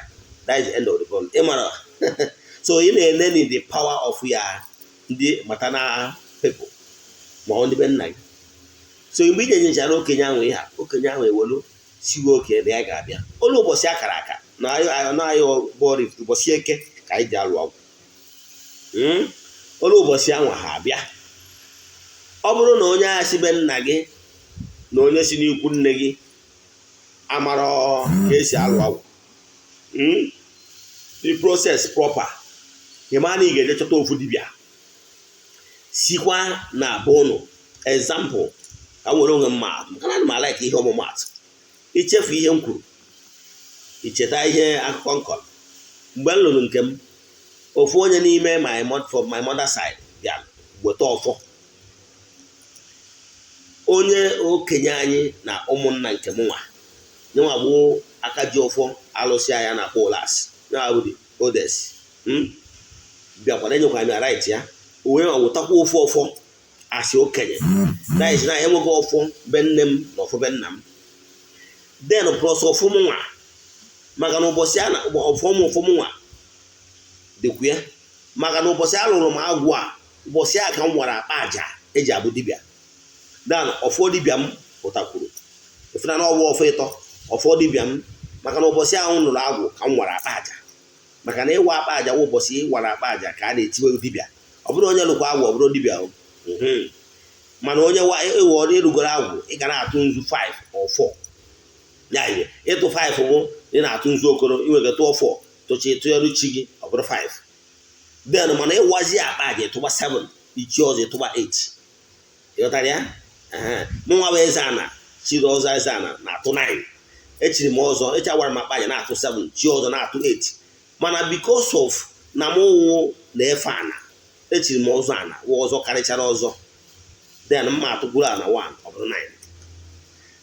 that is the end of the problem. Ị mara, so ị na-ene the power of ya ndị maternal people, ma ọ ndị be nna gị. So mgbe ị ga-enyechara okenye ahụ ihe a, okenye ahụ ewelu siwe oke na ya ga-abịa olu ụbọchị akara aka na ayọ bọọlụ. Ụbọchị Eke ka anyị ji alụ ọgwụ. Olu ụbọchị ahụ ha abịa. Ọ bụrụ na onye agha si be nna gị na onye si n'ikwu nne gị amara ka esi alụ ọgwụ, the process proper, ị ma na ị ga-eje chọta ofu dibịa sikwa na abụ ụnụ. Example, ka m were onwe m maatụ, maka na ana m alike ihe ọmụmaatụ. Ichefu ihe m kwuru, icheta ihe akụkọ nkọrọ mgbe m lụrụ nke m. Ofu onye n'ime my from my mother side bịa weta ọfọ. Onye okenye anyị na ụmụnna nke m nwa nyenwa bụ aka ji ọfọ alụsị anya na akpọ ụlas ya bụ the oldest, bịakwara enyekwara m ya right ya onwe ma wetakwa ofu ọfọ asị okenye. That is na enweghị ọfọ be nne m na ọfọ be nna m, then plus ọfọ m nwa. Maka na ụbọchị a na ọfọm ọfọm nwa dịkwa ya, maka na ụbọchị a lụrụ m agwụ a, ụbọchị a ka m wara akpa aja eji abụ dibịa. Dan ọfọ dibịa m pụtakwuru efena na ọwụ ọfọ ịtọ ọfọ dibịa m, maka na ụbọchị ahụ m lụrụ agwụ ka m wara akpa aja. Maka na ịwa akpa aja wụ ụbọchị ịwara akpa aja ka a na-etiwe dibịa. Ọ bụrụ onye lụkwa agwụ, ọ bụrụ dibịa o. Mana onye ịwọ ịrụgoro agwụ, ị ga na-atụ nzu 5 or 4 ya. Ihe ịtụ 5 bụ ị na-atụ nzu okoro, ị nwere tụọ 4, tụcha ịtụgharị chi gị, ọ bụrụ 5. Then mana ịwazi akpa aja, ịtụba 7, ichi ọzọ ịtụba 8. Ịghọtara ya? Mụnwa bụ eze ana chiri ọzọ, eze ana na-atụ 9. Echiri m ọzọ echi, awara m akpa aja na-atụ 7, chi ọzọ na-atụ 8. Mana because of na m wụ na-efe ana, echiri m ọzọ ana wụ ọzọ karịchara ọzọ, then mma atụkwuru ana 1, ọ bụrụ 9.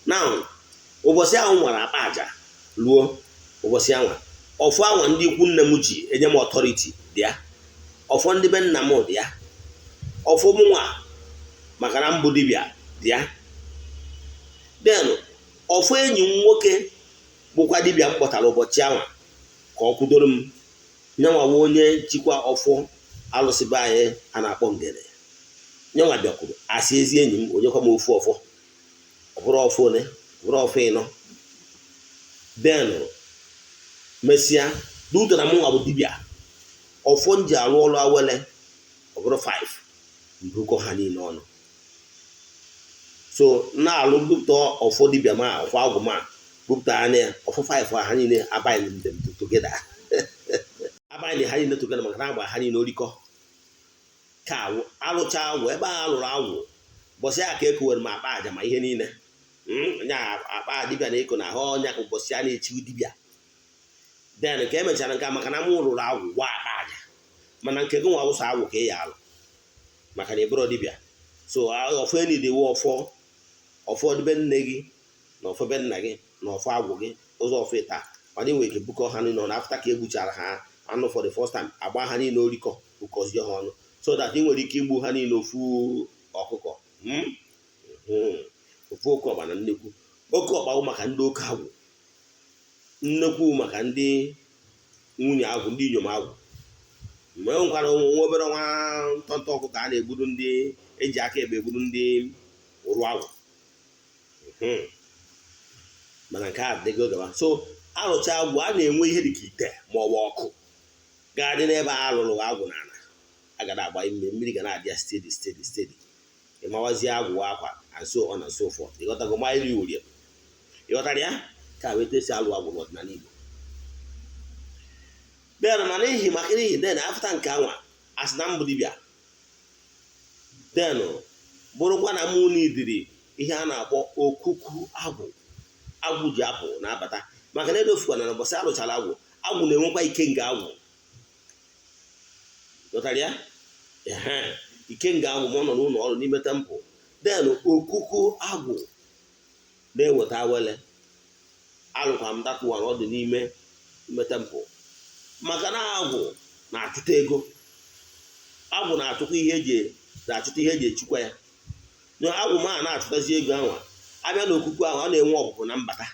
Now ụbọchị ahụ m nwere akpa aja ruo ụbọchị anwa, ọfọ anwa ndị ikwu nne m ji enye m authority dị ya, ọfọ ndị be nna m dị ya, ọfọ mụnwa maka na mbụ dibịa dị ya, then ọfọ enyi m nwoke bụkwa dibịa m kpọtara ụbọchị anwa ka ọ kwudoro m nyanwa bụ onye jikwa ọfọ alụsị be anyị a na-akpọ ngene. Nyanwa bịakwuru asị ezi enyi m onyekwa m ofu ọfọ, ọ bụrụ ọfọ one, ọ bụrụ ọfọ ịnọ. Then mesịa duto na mụnwa bụ dibịa, ọfọ m ji arụ ọrụ awele, ọ bụrụ 5 mbukọ ha niile ọnụ. So na-alụ bupụta ọfọ dibịa ma ọfọ agwụ ma bupụta anya ya ọfọ 5 ha niile, abind them together, abind ha niile together, maka na agba ha niile orikọ ka alụcha agwụ. Ebe a alụrụ agwụ ụbọchị a ka ekowere m akpa aja ma ihe niile nya akpa dibịa na eko na ahụ ọnya ka ụbọchị a na-echiwu dibịa. Then ka emechara nke a, maka na m rụrụ agwụ gwa akpa aja, mana nke gị nwa wụsọ agwụ ka ị ya alụ maka na ịbụrụ dibịa. So ọfọ enidewe ọfọ, ọfọ be nne gị na ọfọ be nna gị na ọfọ agwụ gị, ụzọ ọfọ ịta. Mana ị nwere ike bukọ ha niile ọnụ after ka egbuchara ha anụ for the first time, agba ha niile orikọ, bukọzie ha ọnụ so that ị nwere ike igbu ha niile ofu ọkụkọ, ofu oke ọkpa na nnekwu oke ọkpa bụ maka ndị oke agwụ, nnekwu maka ndị nwunye agwụ, ndị inyom agwụ. Mgbe e nwekwara nwa obere nwa ntọntọ ọkụkọ a na-egburu ndị eji aka ekpe egburu ndị ụrụ agwụ. Mana nke a dịgo gaba. So arụcha agwụ, a na-enwe ihe dịka ite ma ọ bụ ọkụ ga-adị n'ebe a lụrụ agwụ n'ala, a ga na-agba ime mmiri, ga na-adị ya steady, steady, steady. Ịmawazie agwụ akwa and so on and so forth. Ịghọtago? Ma iri urie, ịghọtara ya? Ka wee esi alụ agwụ n'ọdịnala Igbo. Then na n'ihi maka n'ihi then after nke anwa, asị na mbụ dibịa, then bụrụkwa na mụ n'idiri ihe a na-akpọ okuku agwụ, agwụ ji apụ na-abata, maka na edofukwana na ụbọchị alụchara agwụ, agwụ na-enwekwa ikenga agwụ. Ghọtara ya? Ehe, ikenga agwụ ma ọ nọ n'ụlọ ọrụ n'ime temple. Then okuku agwụ na-eweta awele. Alụkwa m that one, ọ dị n'ime ime temple, maka na agwụ na-achụta ego, agwụ na-achụkwa ihe eji na-achụta ihe eji echukwa ya. Na agwụ ma na-achụtazi ego ahụ abịa n'okuku ahụ, ọ na-enwe ọpụpụ na mbata,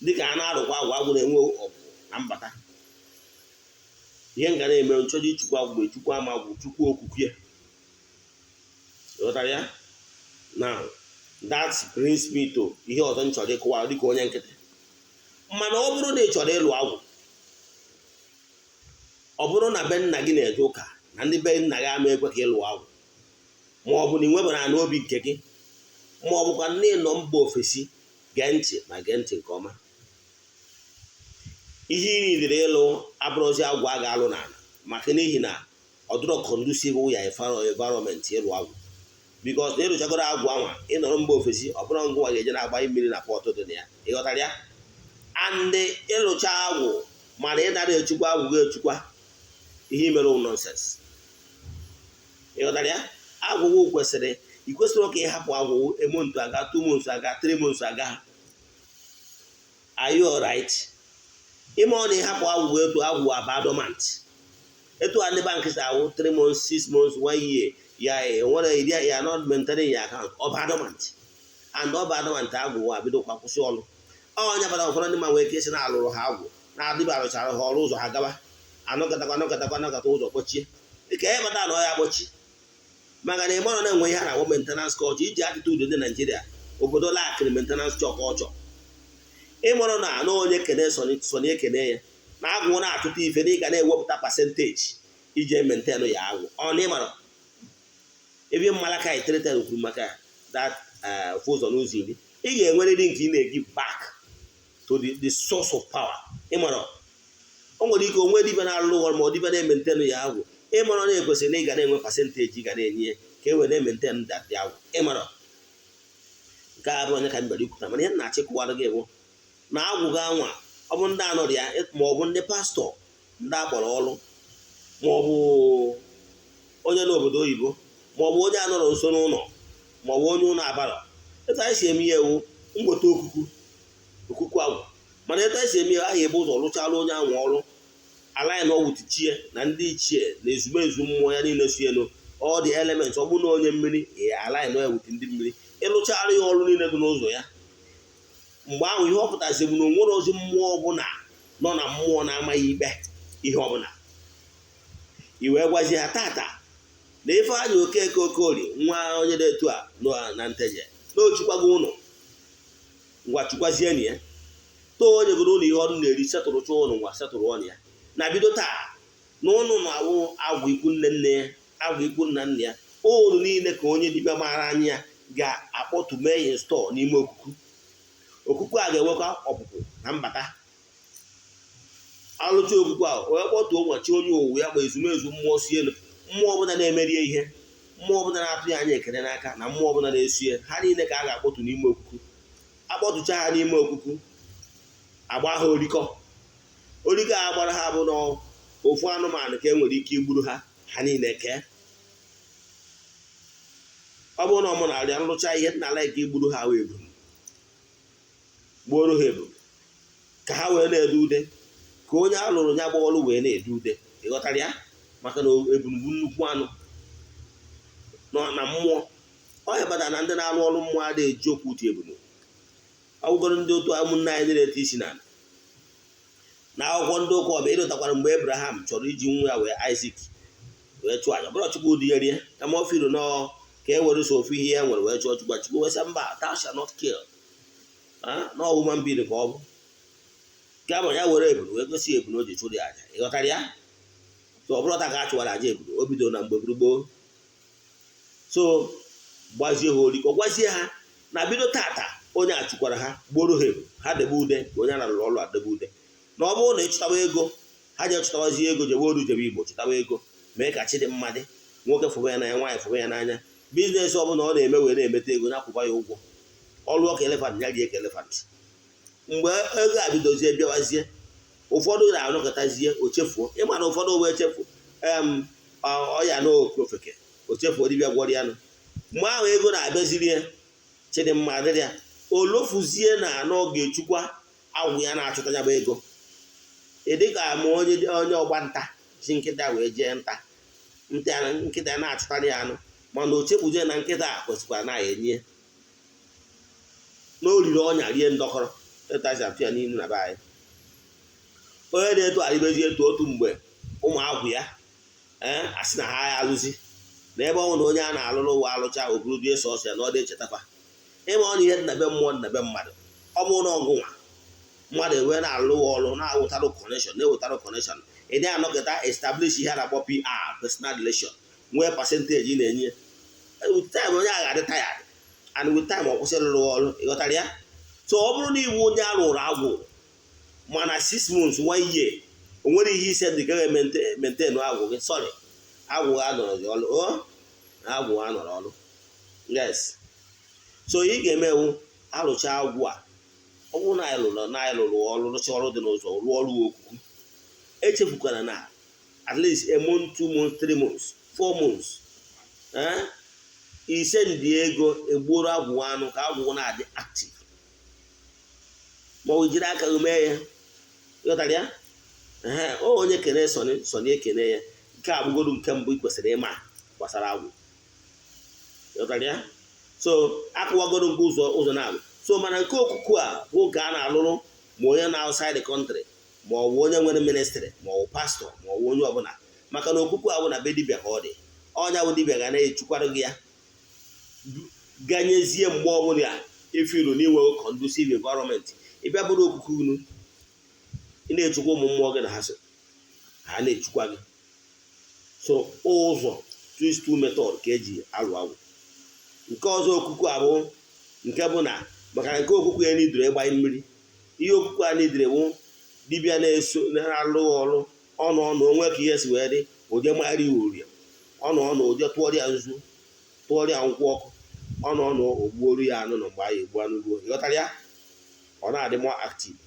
dịka a na-arụkwa agwụ, agwụ na-enwe ọpụpụ na mbata. Ihe nga na-eme nchọrọ ichukwa agwụ, echukwa ama agwụ, chukwu okuku ya. Ghọtara ya? Now that brings me to ihe ọzọ m chọrọ ịkụwa dịka onye nkịtị. Mana ọ bụrụ na ị chọrọ ịlụ agwụ, ọ bụrụ na be nna gị na-eje ụka, na ndị be nna gị ama ekwe ka ịlụ agwụ, ma ọ bụ na ị nwebara n'obi nke gị, ma ọ bụkwa na ị nọ mba ofesi, gee ntị ma gee ntị nke ọma. Ihe ị niile ịlụ abụrụzi agwụ a ga-alụ n'ala, maka n'ihi na ọ dịrọ conducive ya environment ịlụ agwụ, because na ịrụchagoro agwụ anwa, ịnọrọ mba ofesi, ọ bụrụ ngwa ga-eje na-agba mmiri na pot dị na ya. Ịghọtara ya? And ịlụcha agwụ, mana ị nara echukwa agwụ gị echukwa, ihe imere nonsense. Ịghọtara ya? Agwụgwụ kwesịrị, ị kwesịrị ka ị hapụ agwụgwụ a month aga, 2 months aga, 3 months aga. Are you alright? Ime ọ na ịhapụ agwụgwụ etu agwụ aba dormant, etu a ndị bankị si awụ 3 months, 6 months, 1 year ya enwere idea ya not maintaining your account, ọ ba dormant. And ọ ba dormant, agwụgwụ abidokwa kwụsị ọrụ. Onye bata ụfọdụ ndị ma nwee ike isi na alụrụ ha agwụ na-adịba, arụchara ha ọrụ ụzọ, ha gaba, anọkọtakwa anọkọtakwa anọkọta, ụzọ kpọchie. Dịka ihe kpatara na ọ ya akpọchi, maka na ịmarọ na-enwe ihe a na-akpọ maintenance culture. Iji attitude ndị Naijiria, obodo lakịrị maintenance culture. Ịmarụ na anụ onye kene sọni ekene ya na agwụ na-atụta ife na ị ga na-ewepụta percentage iji maintain ya agwụ. Ọ na ịmara ebe Malachi 3:10 kwuru maka that ofu ụzọ n'ụzọ 10, ị ga-enwerịrị nke ị na-egive back to the source of power. Ịmara o nwere ike onwe dibịa na-alụ ọrụ ma ọ dibịa na-emaintain ya agwụ. Ịmara na ekwesịrị na ị ga na-enwe percentage ị ga na-enye ya ka e wee na-emaintain that agwụ. Ịmara nke a bụ onye ka m bịara ikwuta, mana ihe m na-achịkọwara gị bụ na agwụ gị anwa, ọ bụ ndị anọrọ ya, ma ọ bụ ndị pastọ, ndị akpọrọ ọrụ, ma ọ bụ onye n'obodo oyibo, ma ọ bụ onye anọrọ nso n'ụlọ, ma ọ bụ onye ụlọ abarọ. Etu anyị si eme ihe ewu mgbota okuku okuku agwụ, mana etu anyị si eme ihe ahụ, ebe ụzọ rụchara onye ahụ ọrụ ala ya na ọwụt chie na ndị ichie na ezumezu mmụọ ya niile si elu, all the elements. Ọ bụrụ na onye mmiri ala ya na ewute ndị mmiri, ịlụchara ya ọrụ niile dị n'ụzọ ya. Mgbe ahụ, ihe ọ pụtazi bụ na onwere ozi mmụọ ọbụla nọ na mmụọ na-amaghị ikpe ihe ọbụla. I wee gwazie ha tata na Ifeanyị Okeke Okorie, nwa onye dị etu a nọ na Nteje, na ochukwago ụnụ ngwa, chukwazienụ ya. Too onye goro ụlọ ihe ọrụ na-eri, setụrụcha ụnụ ngwa, setụrụ ọnụ ya na bido taa na ụnụ na-awụ agwụ ikwu nne nne ya, agwụ ikwu nna nna ya. Ụnụ niile ka onye dibịa maara anya ya ga-akpọtụ, mee ya install n'ime okuku. Okuku a ga-enwekwa ọpụpụ na mbata. Alụcha okuku a, wee kpọtuo nwachi onye owu ya, kpa ezumezu mmụọ si elu, mmụọ ọbụla na-emerie ihe, mmụọ ọbụla na-atụ ya anya ekele n'aka, na mmụọ ọbụla na-esu ya, ha niile ka a ga-akpọtu n'ime okuku. Akpọtụcha ha n'ime okuku, agba ha orikọ. Orikọ a gbara ha bụ na ofu anụmanụ ka e nwere ike igburu ha, ha niile kee. Ọ bụrụ na ọ mụ na-arịa nrụcha ihe nna like igburu ha wee eburu gbuoro ha eburu ka ha wee na-ede ude, ka onye a lụrụ ya gba ọrụ wee na-ede ude. Ịghọtara ya? Maka na eburu bụ nnukwu anụ nọ na mmụọ. Ọ ya kpatara na ndị na-arụ ọrụ mmụọ adịghị eji okwu utu ebunu. Ọgwụgoro ndị otu ụmụnne anyị ndị na-ete isi n'ala na akwụkwọ ndị ụka ọbịa, ịlụtakwara mgbe Abraham chọrọ iji nwa ya wee Isaac wee chụọ aja, bụrụ Chukwu dị ya rie, kama ọ firu nọọ ka e were so ofu ihe ya nwere wee chụọ Chukwu. Chukwu wee sị mba, "Thou shalt not kill." Na human being ka ọ bụ, kama ya were ebulu wee gosi ebulu o ji chụrụ ya aja. Ịghọtara ya? So ọ bụrụ taa ka a chụwara aja ebulu, o bidoro na mgbe gboo. So gbazie ha orikọ, gwazie ha na bido tata, onye a chụkwara ha, gboro ha ebu, ha debe ude, ka onye a na-alụrụ ọrụ adebe ude. Na ọ bụrụ na ịchụtawa ego, ha ji chụtawazi ego, jebe oru, jebe Igbo, chụtawa ego, mee ka chi dị mma dị. Nwoke fụba ya n'anya, nwaanyị fụba ya n'anya. Business ọbụla ọ na-eme wee na-emeta ego, na-akwụba ya ụgwọ ọrụ ka elephant, ya rie ka elephant. Mgbe ego a bidozie bịawazie, ụfọdụ na-anọkọtazie o chefuo. Ịma na ụfọdụ wee chefu em ọya na ofeke, o chefuo dibịa gwọrọ ya nụ. Mgbe ahụ ego na-abịaziri ya, chidimma adịrị ya, olofuzie na anọ ga-echukwa agwụ ya na-achụta ya bụ ego. Ị dịka ma onye onye ọgba nta ji nkịta wee jee nta, nkịta na-achụtara ya anụ, mana o chekpuzie na nkịta a kwesịkwara na ya enye na o riri ọnya, rie ndọkọrọ. Etu atụ ya n'ilu na be anyị, onye na-eto arịbezi eto otu mgbe ụmụ agwụ ya ee asị na ha ya alụzi na ebe ọ bụ na onye a na-alụrụ ụwa alụcha oburu dị eso ọsọ ya na ọ dị echetafa. Ịma ọ na ihe dị na be mmụọ dị na be mmadụ. Ọ bụrụ na ọgụ nwa mmadụ ewee na-alụ ọrụ na-awụtarụ connection, na-ewetarụ connection, ị dị anọkọta establish ihe a na-akpọ PR, personal relation, nwee percentage ị na-enye. With time, onye agha adị tired, and with time ọ kwụsị ịrụrụ ọrụ. Ịghọtara ya? So ọ bụrụ na iwu onye arụrụ agwụ, mana 6 months, one year, o nwere ihe ise dị ka maintain agwụ gị, sorry, agwụ ha nọrọ gị ọrụ o, agwụ ha nọrọ ọrụ. Yes, so ị ga-emewu arụcha agwụ a. Ọ bụrụ na anyị lụrụ na anyị lụrụ ọrụ, rụcha ọrụ dị n'ụzọ, rụọ ọrụ okuku, echefukwana na at least a month, 2 months, 3 months, 4 months, ise ndị ego egbuoro agwụ anụ ka agwụ na-adị active, ma ọ bụ jiri aka gị mee ya. Ịghọtara ya? Ee, onye kene sọni sọni ekene ya. Nke a bụgodu nke mbụ ị kwesịrị ịma gbasara agwụ. Ịghọtara ya? So akụwagoro nke ụzọ ụzọ na-abụ. So mana nke okuku a bụ nke a na-alụrụ ma onye na outside the country, ma ọ bụ onye nwere ministry, ma ọ bụ pastor, ma ọ bụ onye ọbụla, maka na okuku a bụ na be dibịa ka ọ dị. Ọnya bụ dibịa ga na-echukwara gị ya ganyezie mgbe ọbụla ifiru n'inwe conducive environment. Ịbịa bụrụ okuku unu, ị na-echukwa ụmụ mmụọ gị na ha so ha na-echukwa gị. So ụzọ twist two method ka eji alụ agwụ. Nke ọzọ, okuku abụ nke bụ na maka na nke okuku ya n'idoro ịgbanye mmiri. Ihe okuku a n'idere bụ dibịa na-eso na-alụ ọrụ ọnụ ọnụ onwe ka ihe si wee dị, ụdị magharị ya orie ọnụ ọnụ, ụdị tụọrọ ya nzu, tụọrọ ya nkwụ ọkụ, ọnụ ọnụ ogbuoru ya anụ. Na mgbe anyị egbu anụ ruo, ịghọtara ya, ọ na-adị more active.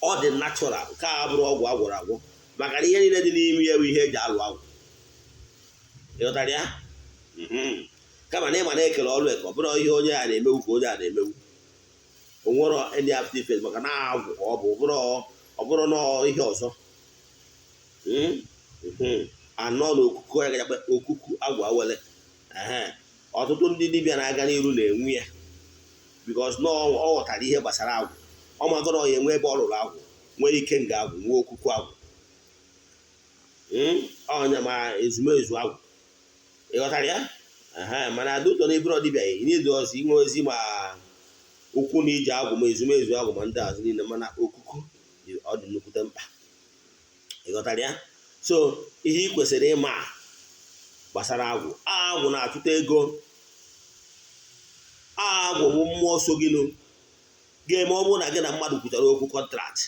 Ọ dị natural. Nke a bụrụ ọgwụ agwọrọ agwọ, maka na ihe niile dị n'ime ya bụ ihe eji alụ agwụ, ịghọtara ya? Kama na ịma na-ekele ọrụ eke, ọ bụrụ ihe onye a na-emewu ka onye a na-emewu, o nwere any after effect, maka na agwụ ka ọ bụ, ọ bụrụ na ihe ọzọ anọ na okuku ya gajakpa okuku agwụ awele. Ọtụtụ ndị dibịa na-aga n'iru na-enwe ya, because na ọ ghọtara ihe gbasara agwụ. Ọ magoro ya enwe ebe ọ rụrụ agwụ, nwee ike nga agwụ, nwee okuku agwụ, ọnya ma ezumezu agwụ, ịghọtara ya? Mana adụtọ na ebere dibịa ị ọzọ inwe ozi ma okwu na ije agwụ, ma ezumezu agwụ, ma ndị azụ niile, mana okuku ọ dị nnukwute mkpa, ịghọtara ya? So ihe ị kwesịrị ịma gbasara agwụ: agwụ na-achụta ego. Agwụ bụ mmụọ so gịnụ ga-eme ọ bụrụ na gị na mmadụ kwuchara okwu contract,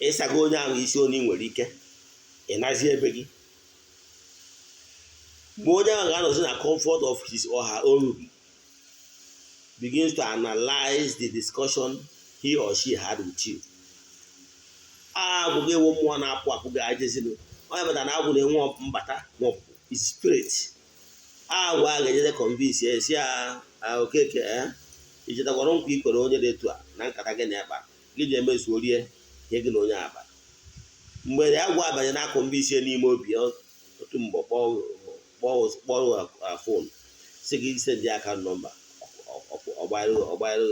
ịsaga onye ahụ isi onye ị nwere ike ịnazi ebe gị. Mgbe onye ahụ ga-anọzi na comfort of his or her own room, begins to analyze the discussion he or she had with you. Agwụ gị ewu mmụọ na-apụ apụ ga-ajezinụ. Onye bata na agwụ na-enwe mbata ma ọpụpụ is spirit. Agwụ a ga-ejede convince ya, si ya, "Okeke, ichetakwara nkwa i kwere onye dị etu a na nkata gị na akpa gị ji emezuo rie ihe gị na onye akpa?" Mgbe agwụ abanye na convince n'ime obi ya, otu mgbe kpọrọ phone si gị send account number, ọgbara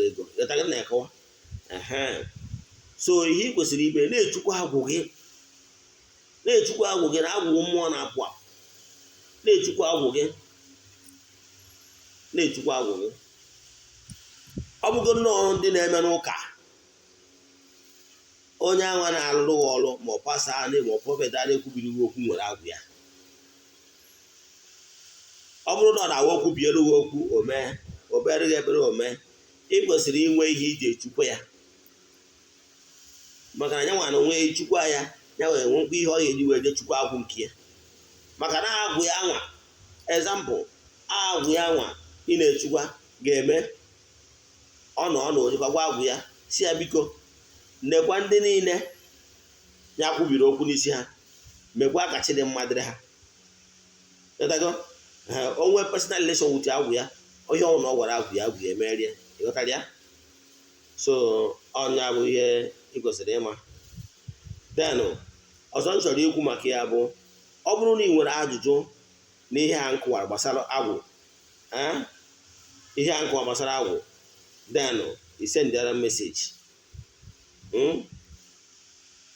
ego. Ịghọta gị na-akọwa? So ihe ị kwesịrị ime, na-echukwa agwụ gị, na-echukwa agwụ gị, na agwụ mmụọ na-apụ apụ. Na-echukwa agwụ gị, na-echukwa agwụ gị. Ọ bụgo nnọọ ndị na-eme n'ụka, onye anwa na-alụrụ gị ọrụ, ma ọ pastor ma ọ prophet a na-ekwubiri gị okwu nwere agwụ ya. Ọ bụrụ na ọ na-awa okwu biere gị okwu, omee obere gị ekpere, omee, ị kwesịrị inwe ihe iji echukwa ya, maka na ya nwa na onwe chukwa ya, ya wee nwekwa ihe ọ ga-eji wee je chukwa agwụ nke ya, maka na agwụ ya nwa, example, agwụ ya nwa ị na-echukwa ga-eme ọ nọ ọ na ojikwa gwa agwụ ya, si ya, "Biko, nekwa ndị niile ya kwubiri okwu n'isi ha, mekwa ka chi dị mma dịrị ha." Ịghọtago? O nwee personal relation with agwụ ya. Ihe ọbụla ọ gwara agwụ ya, agwụ ya emerie. Ịghọtara ya? So ọnya bụ ihe ị kwesịrị ịma. Then ọzọ m chọrọ ikwu maka ya bụ, ọ bụrụ na ị nwere ajụjụ n'ihe a nkụwara gbasara agwụ, ihe a nkụwa gbasara agwụ, then i sendara message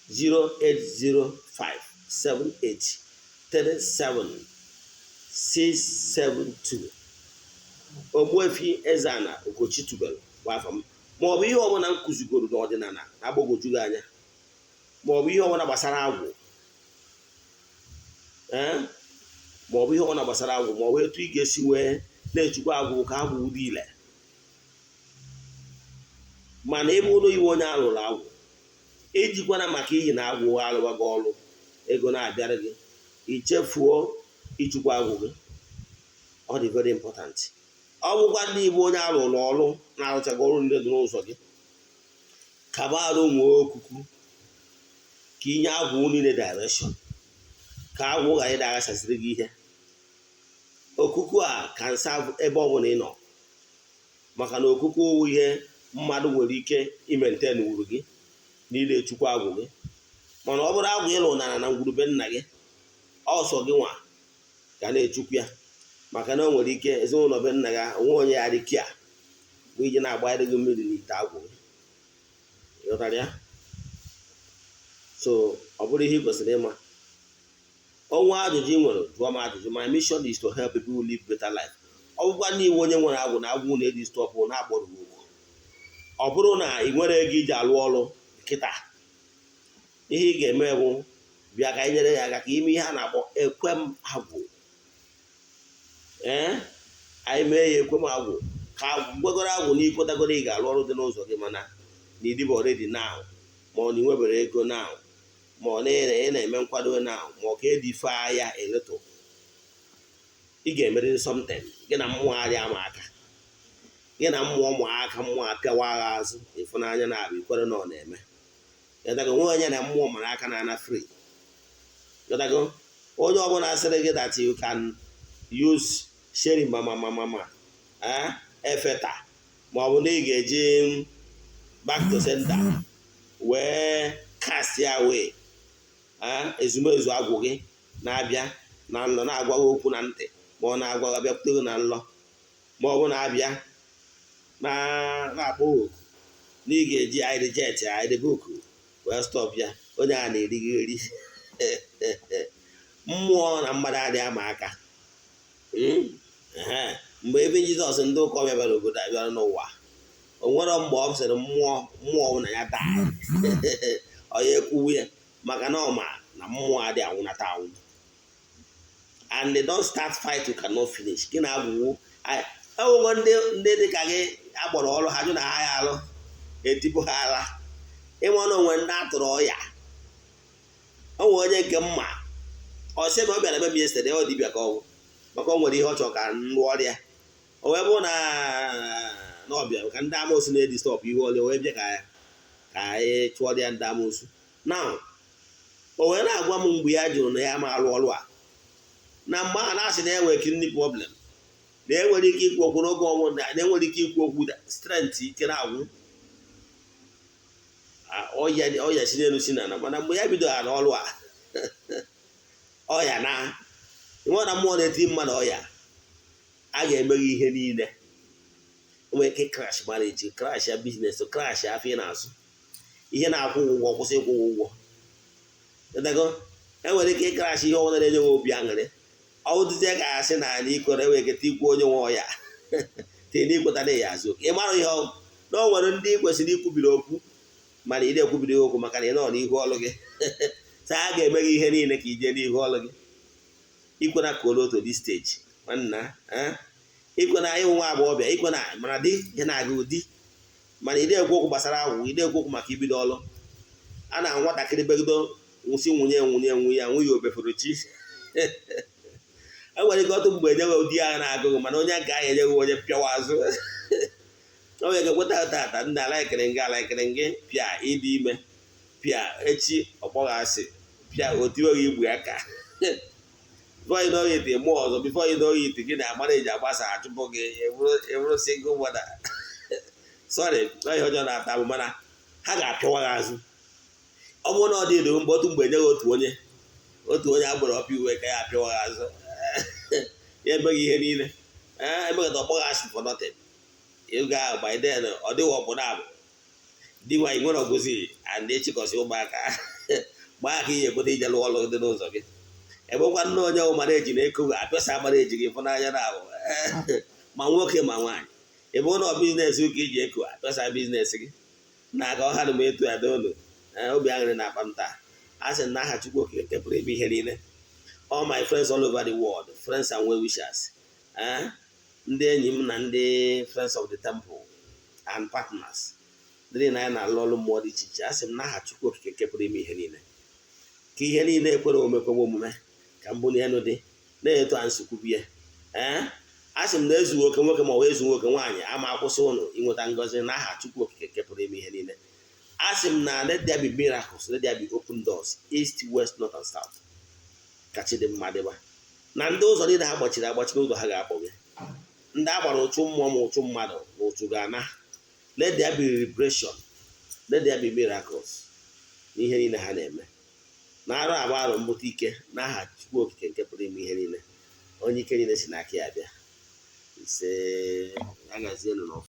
08057837672. Ogbuefi Eze-Ana Ugochi tubelu bụ afa m. Ma ọ bụ ihe ọbụla m kụzigoro n'ọdịnala na-agbagwoju gị anya, ma ọ bụ ihe ọbụla gbasara agwụ, ee, ma ọ bụ ihe ọbụla gbasara agwụ, ma ọ bụ etu ị ga-esi wee na-echukwa agwụ ka agwụ dị ile, mana ebe ụlọ iwe onye alụrụ agwụ, ejikwana maka ihi na agwụ alụwago ọrụ, ego na-abịara gị, ichefuo ịchụkwa agwụ gị. Ọ dị very important. Ọ bụkwa ndị Igbo, onye alụrụ ọrụ na-arụchaghị ọrụ ndị dị n'ụzọ gị, kaba arụ nwee okuku ka inye agwụ niile direction, ka agwụ ghara ịda aghasasịrị gị ihe. Okuku a ka nsa ebe ọ bụla ị nọ, maka na okuku wụ ihe mmadụ nwere ike imente n'uru gị niile, chukwu agwụ gị. Mana ọ bụrụ agwụ ịlụ nara na ngwurube nna gị, ọsọ gị nwa ga na-echukwu ya. Maka na o nwere ike ezinụlọ be nna gị onwe onye ya dị kia bụ iji na-agbanyere gị mmiri n'ite agwụ gị. Ịghọtara ya? So ọ bụrụ ihe ị kwesịrị ịma, ọnwa ajụjụ ị nwere, jụọ m ajụjụ. My mission is to help people live better life. Ọ bụkwa na iwe onye nwere agwụ na agwụ na-eji stop na-akpọrọ gị okwu, ọ bụrụ na ị nwere ego iji alụ ọrụ kịta, ihe ị ga-eme bụ bịa ka anyị nyere ya aka ka ime ihe a na-akpọ ekwem agwụ. Ee, anyị mee ya ekwem agwụ ka gwegoro agwụ na ikwetagoro ị ga-alụ ọrụ dị n'ụzọ gị, mana na ịdịbọ ready now, ma ọ na ị ego now, ma ọ na ị na-eme nkwado now, ma ọ ka edife ya a little. Ị ga-emerịrị something. Gị na mmụọ arịa ama aka, gị na mmụọ mụ aka, mmụọ apịawa agha azụ ịfụnanya na-abụ ikwere na ọ na-eme. Yọtago? Nwe onye na mmụọ mara aka na ana free. Yọtago? Onye ọbụla sịrị gị that you can use sharing mama mama mama efeta, ma ọ bụ na ị ga-eji back to sender wee cast ya away ezumezu agwụ gị na-abịa na nlọ na-agwa gị okwu na ntị, ma ọ na-agwa gị bịakwute gị na nlọ, ma ọ bụ na-abịa na-akpọ oku na ị ga-eji I reject, I rebuke wee stop ya, onye a na-eri gị eri. Mmụọ na mmadụ adịghị ama aka. Mgbe ebe Jizọs, ndị ụka ọbịa bịara obodo a, bịara n'ụwa, o nwere mgbe ọ sịrị mmụọ mmụọ na ya daa ọ ya ekwuwu ya, maka na ọ ma na mmụọ adịghị anwụnata anwụ. And they don't start fight you cannot finish. Gị na-agwụgwụ enwego ndị dị ka gị agbọrọ ọrụ ha jụ na ha ya alụ etipụ ha ala. Ịma na onwe ndị atụrụ ọya, onwe onye nke mma ọ sị na ọ bịara ebe m yesterday, ọ dibịa ka ọ bụ, maka o nwere ihe ọ chọrọ ka m rụọ ọrịa. O wee bụrụ na ọbịa ka ndị amoosu na-edi stop ihe ọrịa, wee bịa ka anyị chụọ ya ndị amoosu. Now o wee na-agwa m mgbe ya jụrụ na ya ma alụ ọrụ a, na mgbe a na-asị na enwere kidney problem, na enwere ike ikwu okwu n'oge ọnwụ, na enwere ike ikwu okwu, strength ike na-agwụ, ọya si n'elu si n'ala. Mana mgbe ya bidoro ọrụ a, ọya na nwe na mmụọ na-eti mmadụ ọya a ga-emeghe ihe niile. Nwere ike crash marriage, crash ya business, crash afọ ị na-azụ, ihe na-akwụ ụgwọ kwụsị ịkwụ ụgwọ. Enwere ike ịcrash ihe ọbụla na-enye nwe obi aṅụrị. Ọ dịzie ka asị na ala ikwere enwere ike ikwu onye nwe ọya tee n'ikweta na ya azụ. Ị mara ihe na o nwere ndị ị kwesịrị ikwubiri okwu, mana ị na-ekwubiri okwu maka na ị nọ n'ihu ọlụ gị. Taa a ga-eme gị ihe niile ka ije n'ihu ọlụ gị. Ikwena ka olu otu dị stage nwanna, ikwena ịhụ nwa agbọghọbịa, ikwena mana di ihe na-agụ di, mana ị na-ekwu okwu gbasara agwụ, ị na-ekwu okwu maka ibido ọlụ a na nwatakịrị begido nwụsị nwunye nwunye nwunye ya nwunye obefuru chi. E nwere ike ọtụ mgbe enyeghị ụdị agha na-agụghị, mana onye nke ahụ enyeghị onye pịawa azụ. O nwere ike kweta tata ndị alaikiri ngị alaikiri ngị pịa ịdị ime pịa echi ọkpọghị asị pịa otiweghị igwe aka. Before you know it, mụọ ọzọ. Before you know it, gị na amara eji agbasa achụpụ gị, ebụrụ single mother. Sorry, ihe ọjọọ na-ata bụ, mana ha ga-apịawa gị azụ. Ọ bụrụ na ọ dị mgbe otu mgbe enyeghị otu onye agbara ọpịa uwe ka ya apịawa gị azụ, ya emeghị ihe niile emeghịta ọkpọghị asị for nothing. Ịga ahụ by then ọ dịghị ọbụna abụ di nwaanyị nwere ọgụzi and echikọsị ụmụaka gbaa aka ihe ekweta ije lụọ ọlụ dị n'ụzọ gị. Ebekwa nne onye mara eji na eko apịasa amara eji gị ịfụnanya na ahụ, ma nwoke ma nwaanyị. Ebe ụlọ business ka iji eko apịasa business gị na aka ọha na m etu ya n'ụlọ obi aṅụrị na akpa m taa. A sị na aha Chukwu Okike nke pụrụ ime ihe niile, all my friends all over the world, friends and well wishers, ndị enyi m na ndị friends of the temple and partners ndị na ya na-alụ ọrụ mmụọ dị iche iche, a sị m n'aha Chukwu Okike nke pụrụ ime ihe niile, ka ihe niile ekwere omekwewe omume, ka mbụ na elu dị na-eto a nsokwubie. Ee, a sị m na ezughị oke nwoke ma ọ bụ ezughị oke nwaanyị ama akwụsị ụnụ inweta ngọzi n'aha Chukwu Okike nke pụrụ ime ihe niile. A sị m na let there be miracles, let there be open doors, east, west, north and south, ka chi dị mma dịba na ndị ụzọ niile ha gbachiri agbachi n'ụzọ ha ga-akpọ gị. Ndị a gbara ụchụ mmụọ ma ụchụ mmadụ na ụchụ ga-ana. Let there be liberation, let there be miracles n'ihe niile ha na-eme na arụ agba arụ mbụta ike n'aha Chukwu Okike nke pụrụ ime ihe niile. Onye ike niile si n'aka ya bịa. Ise, ya gazienụ n'ọfọ.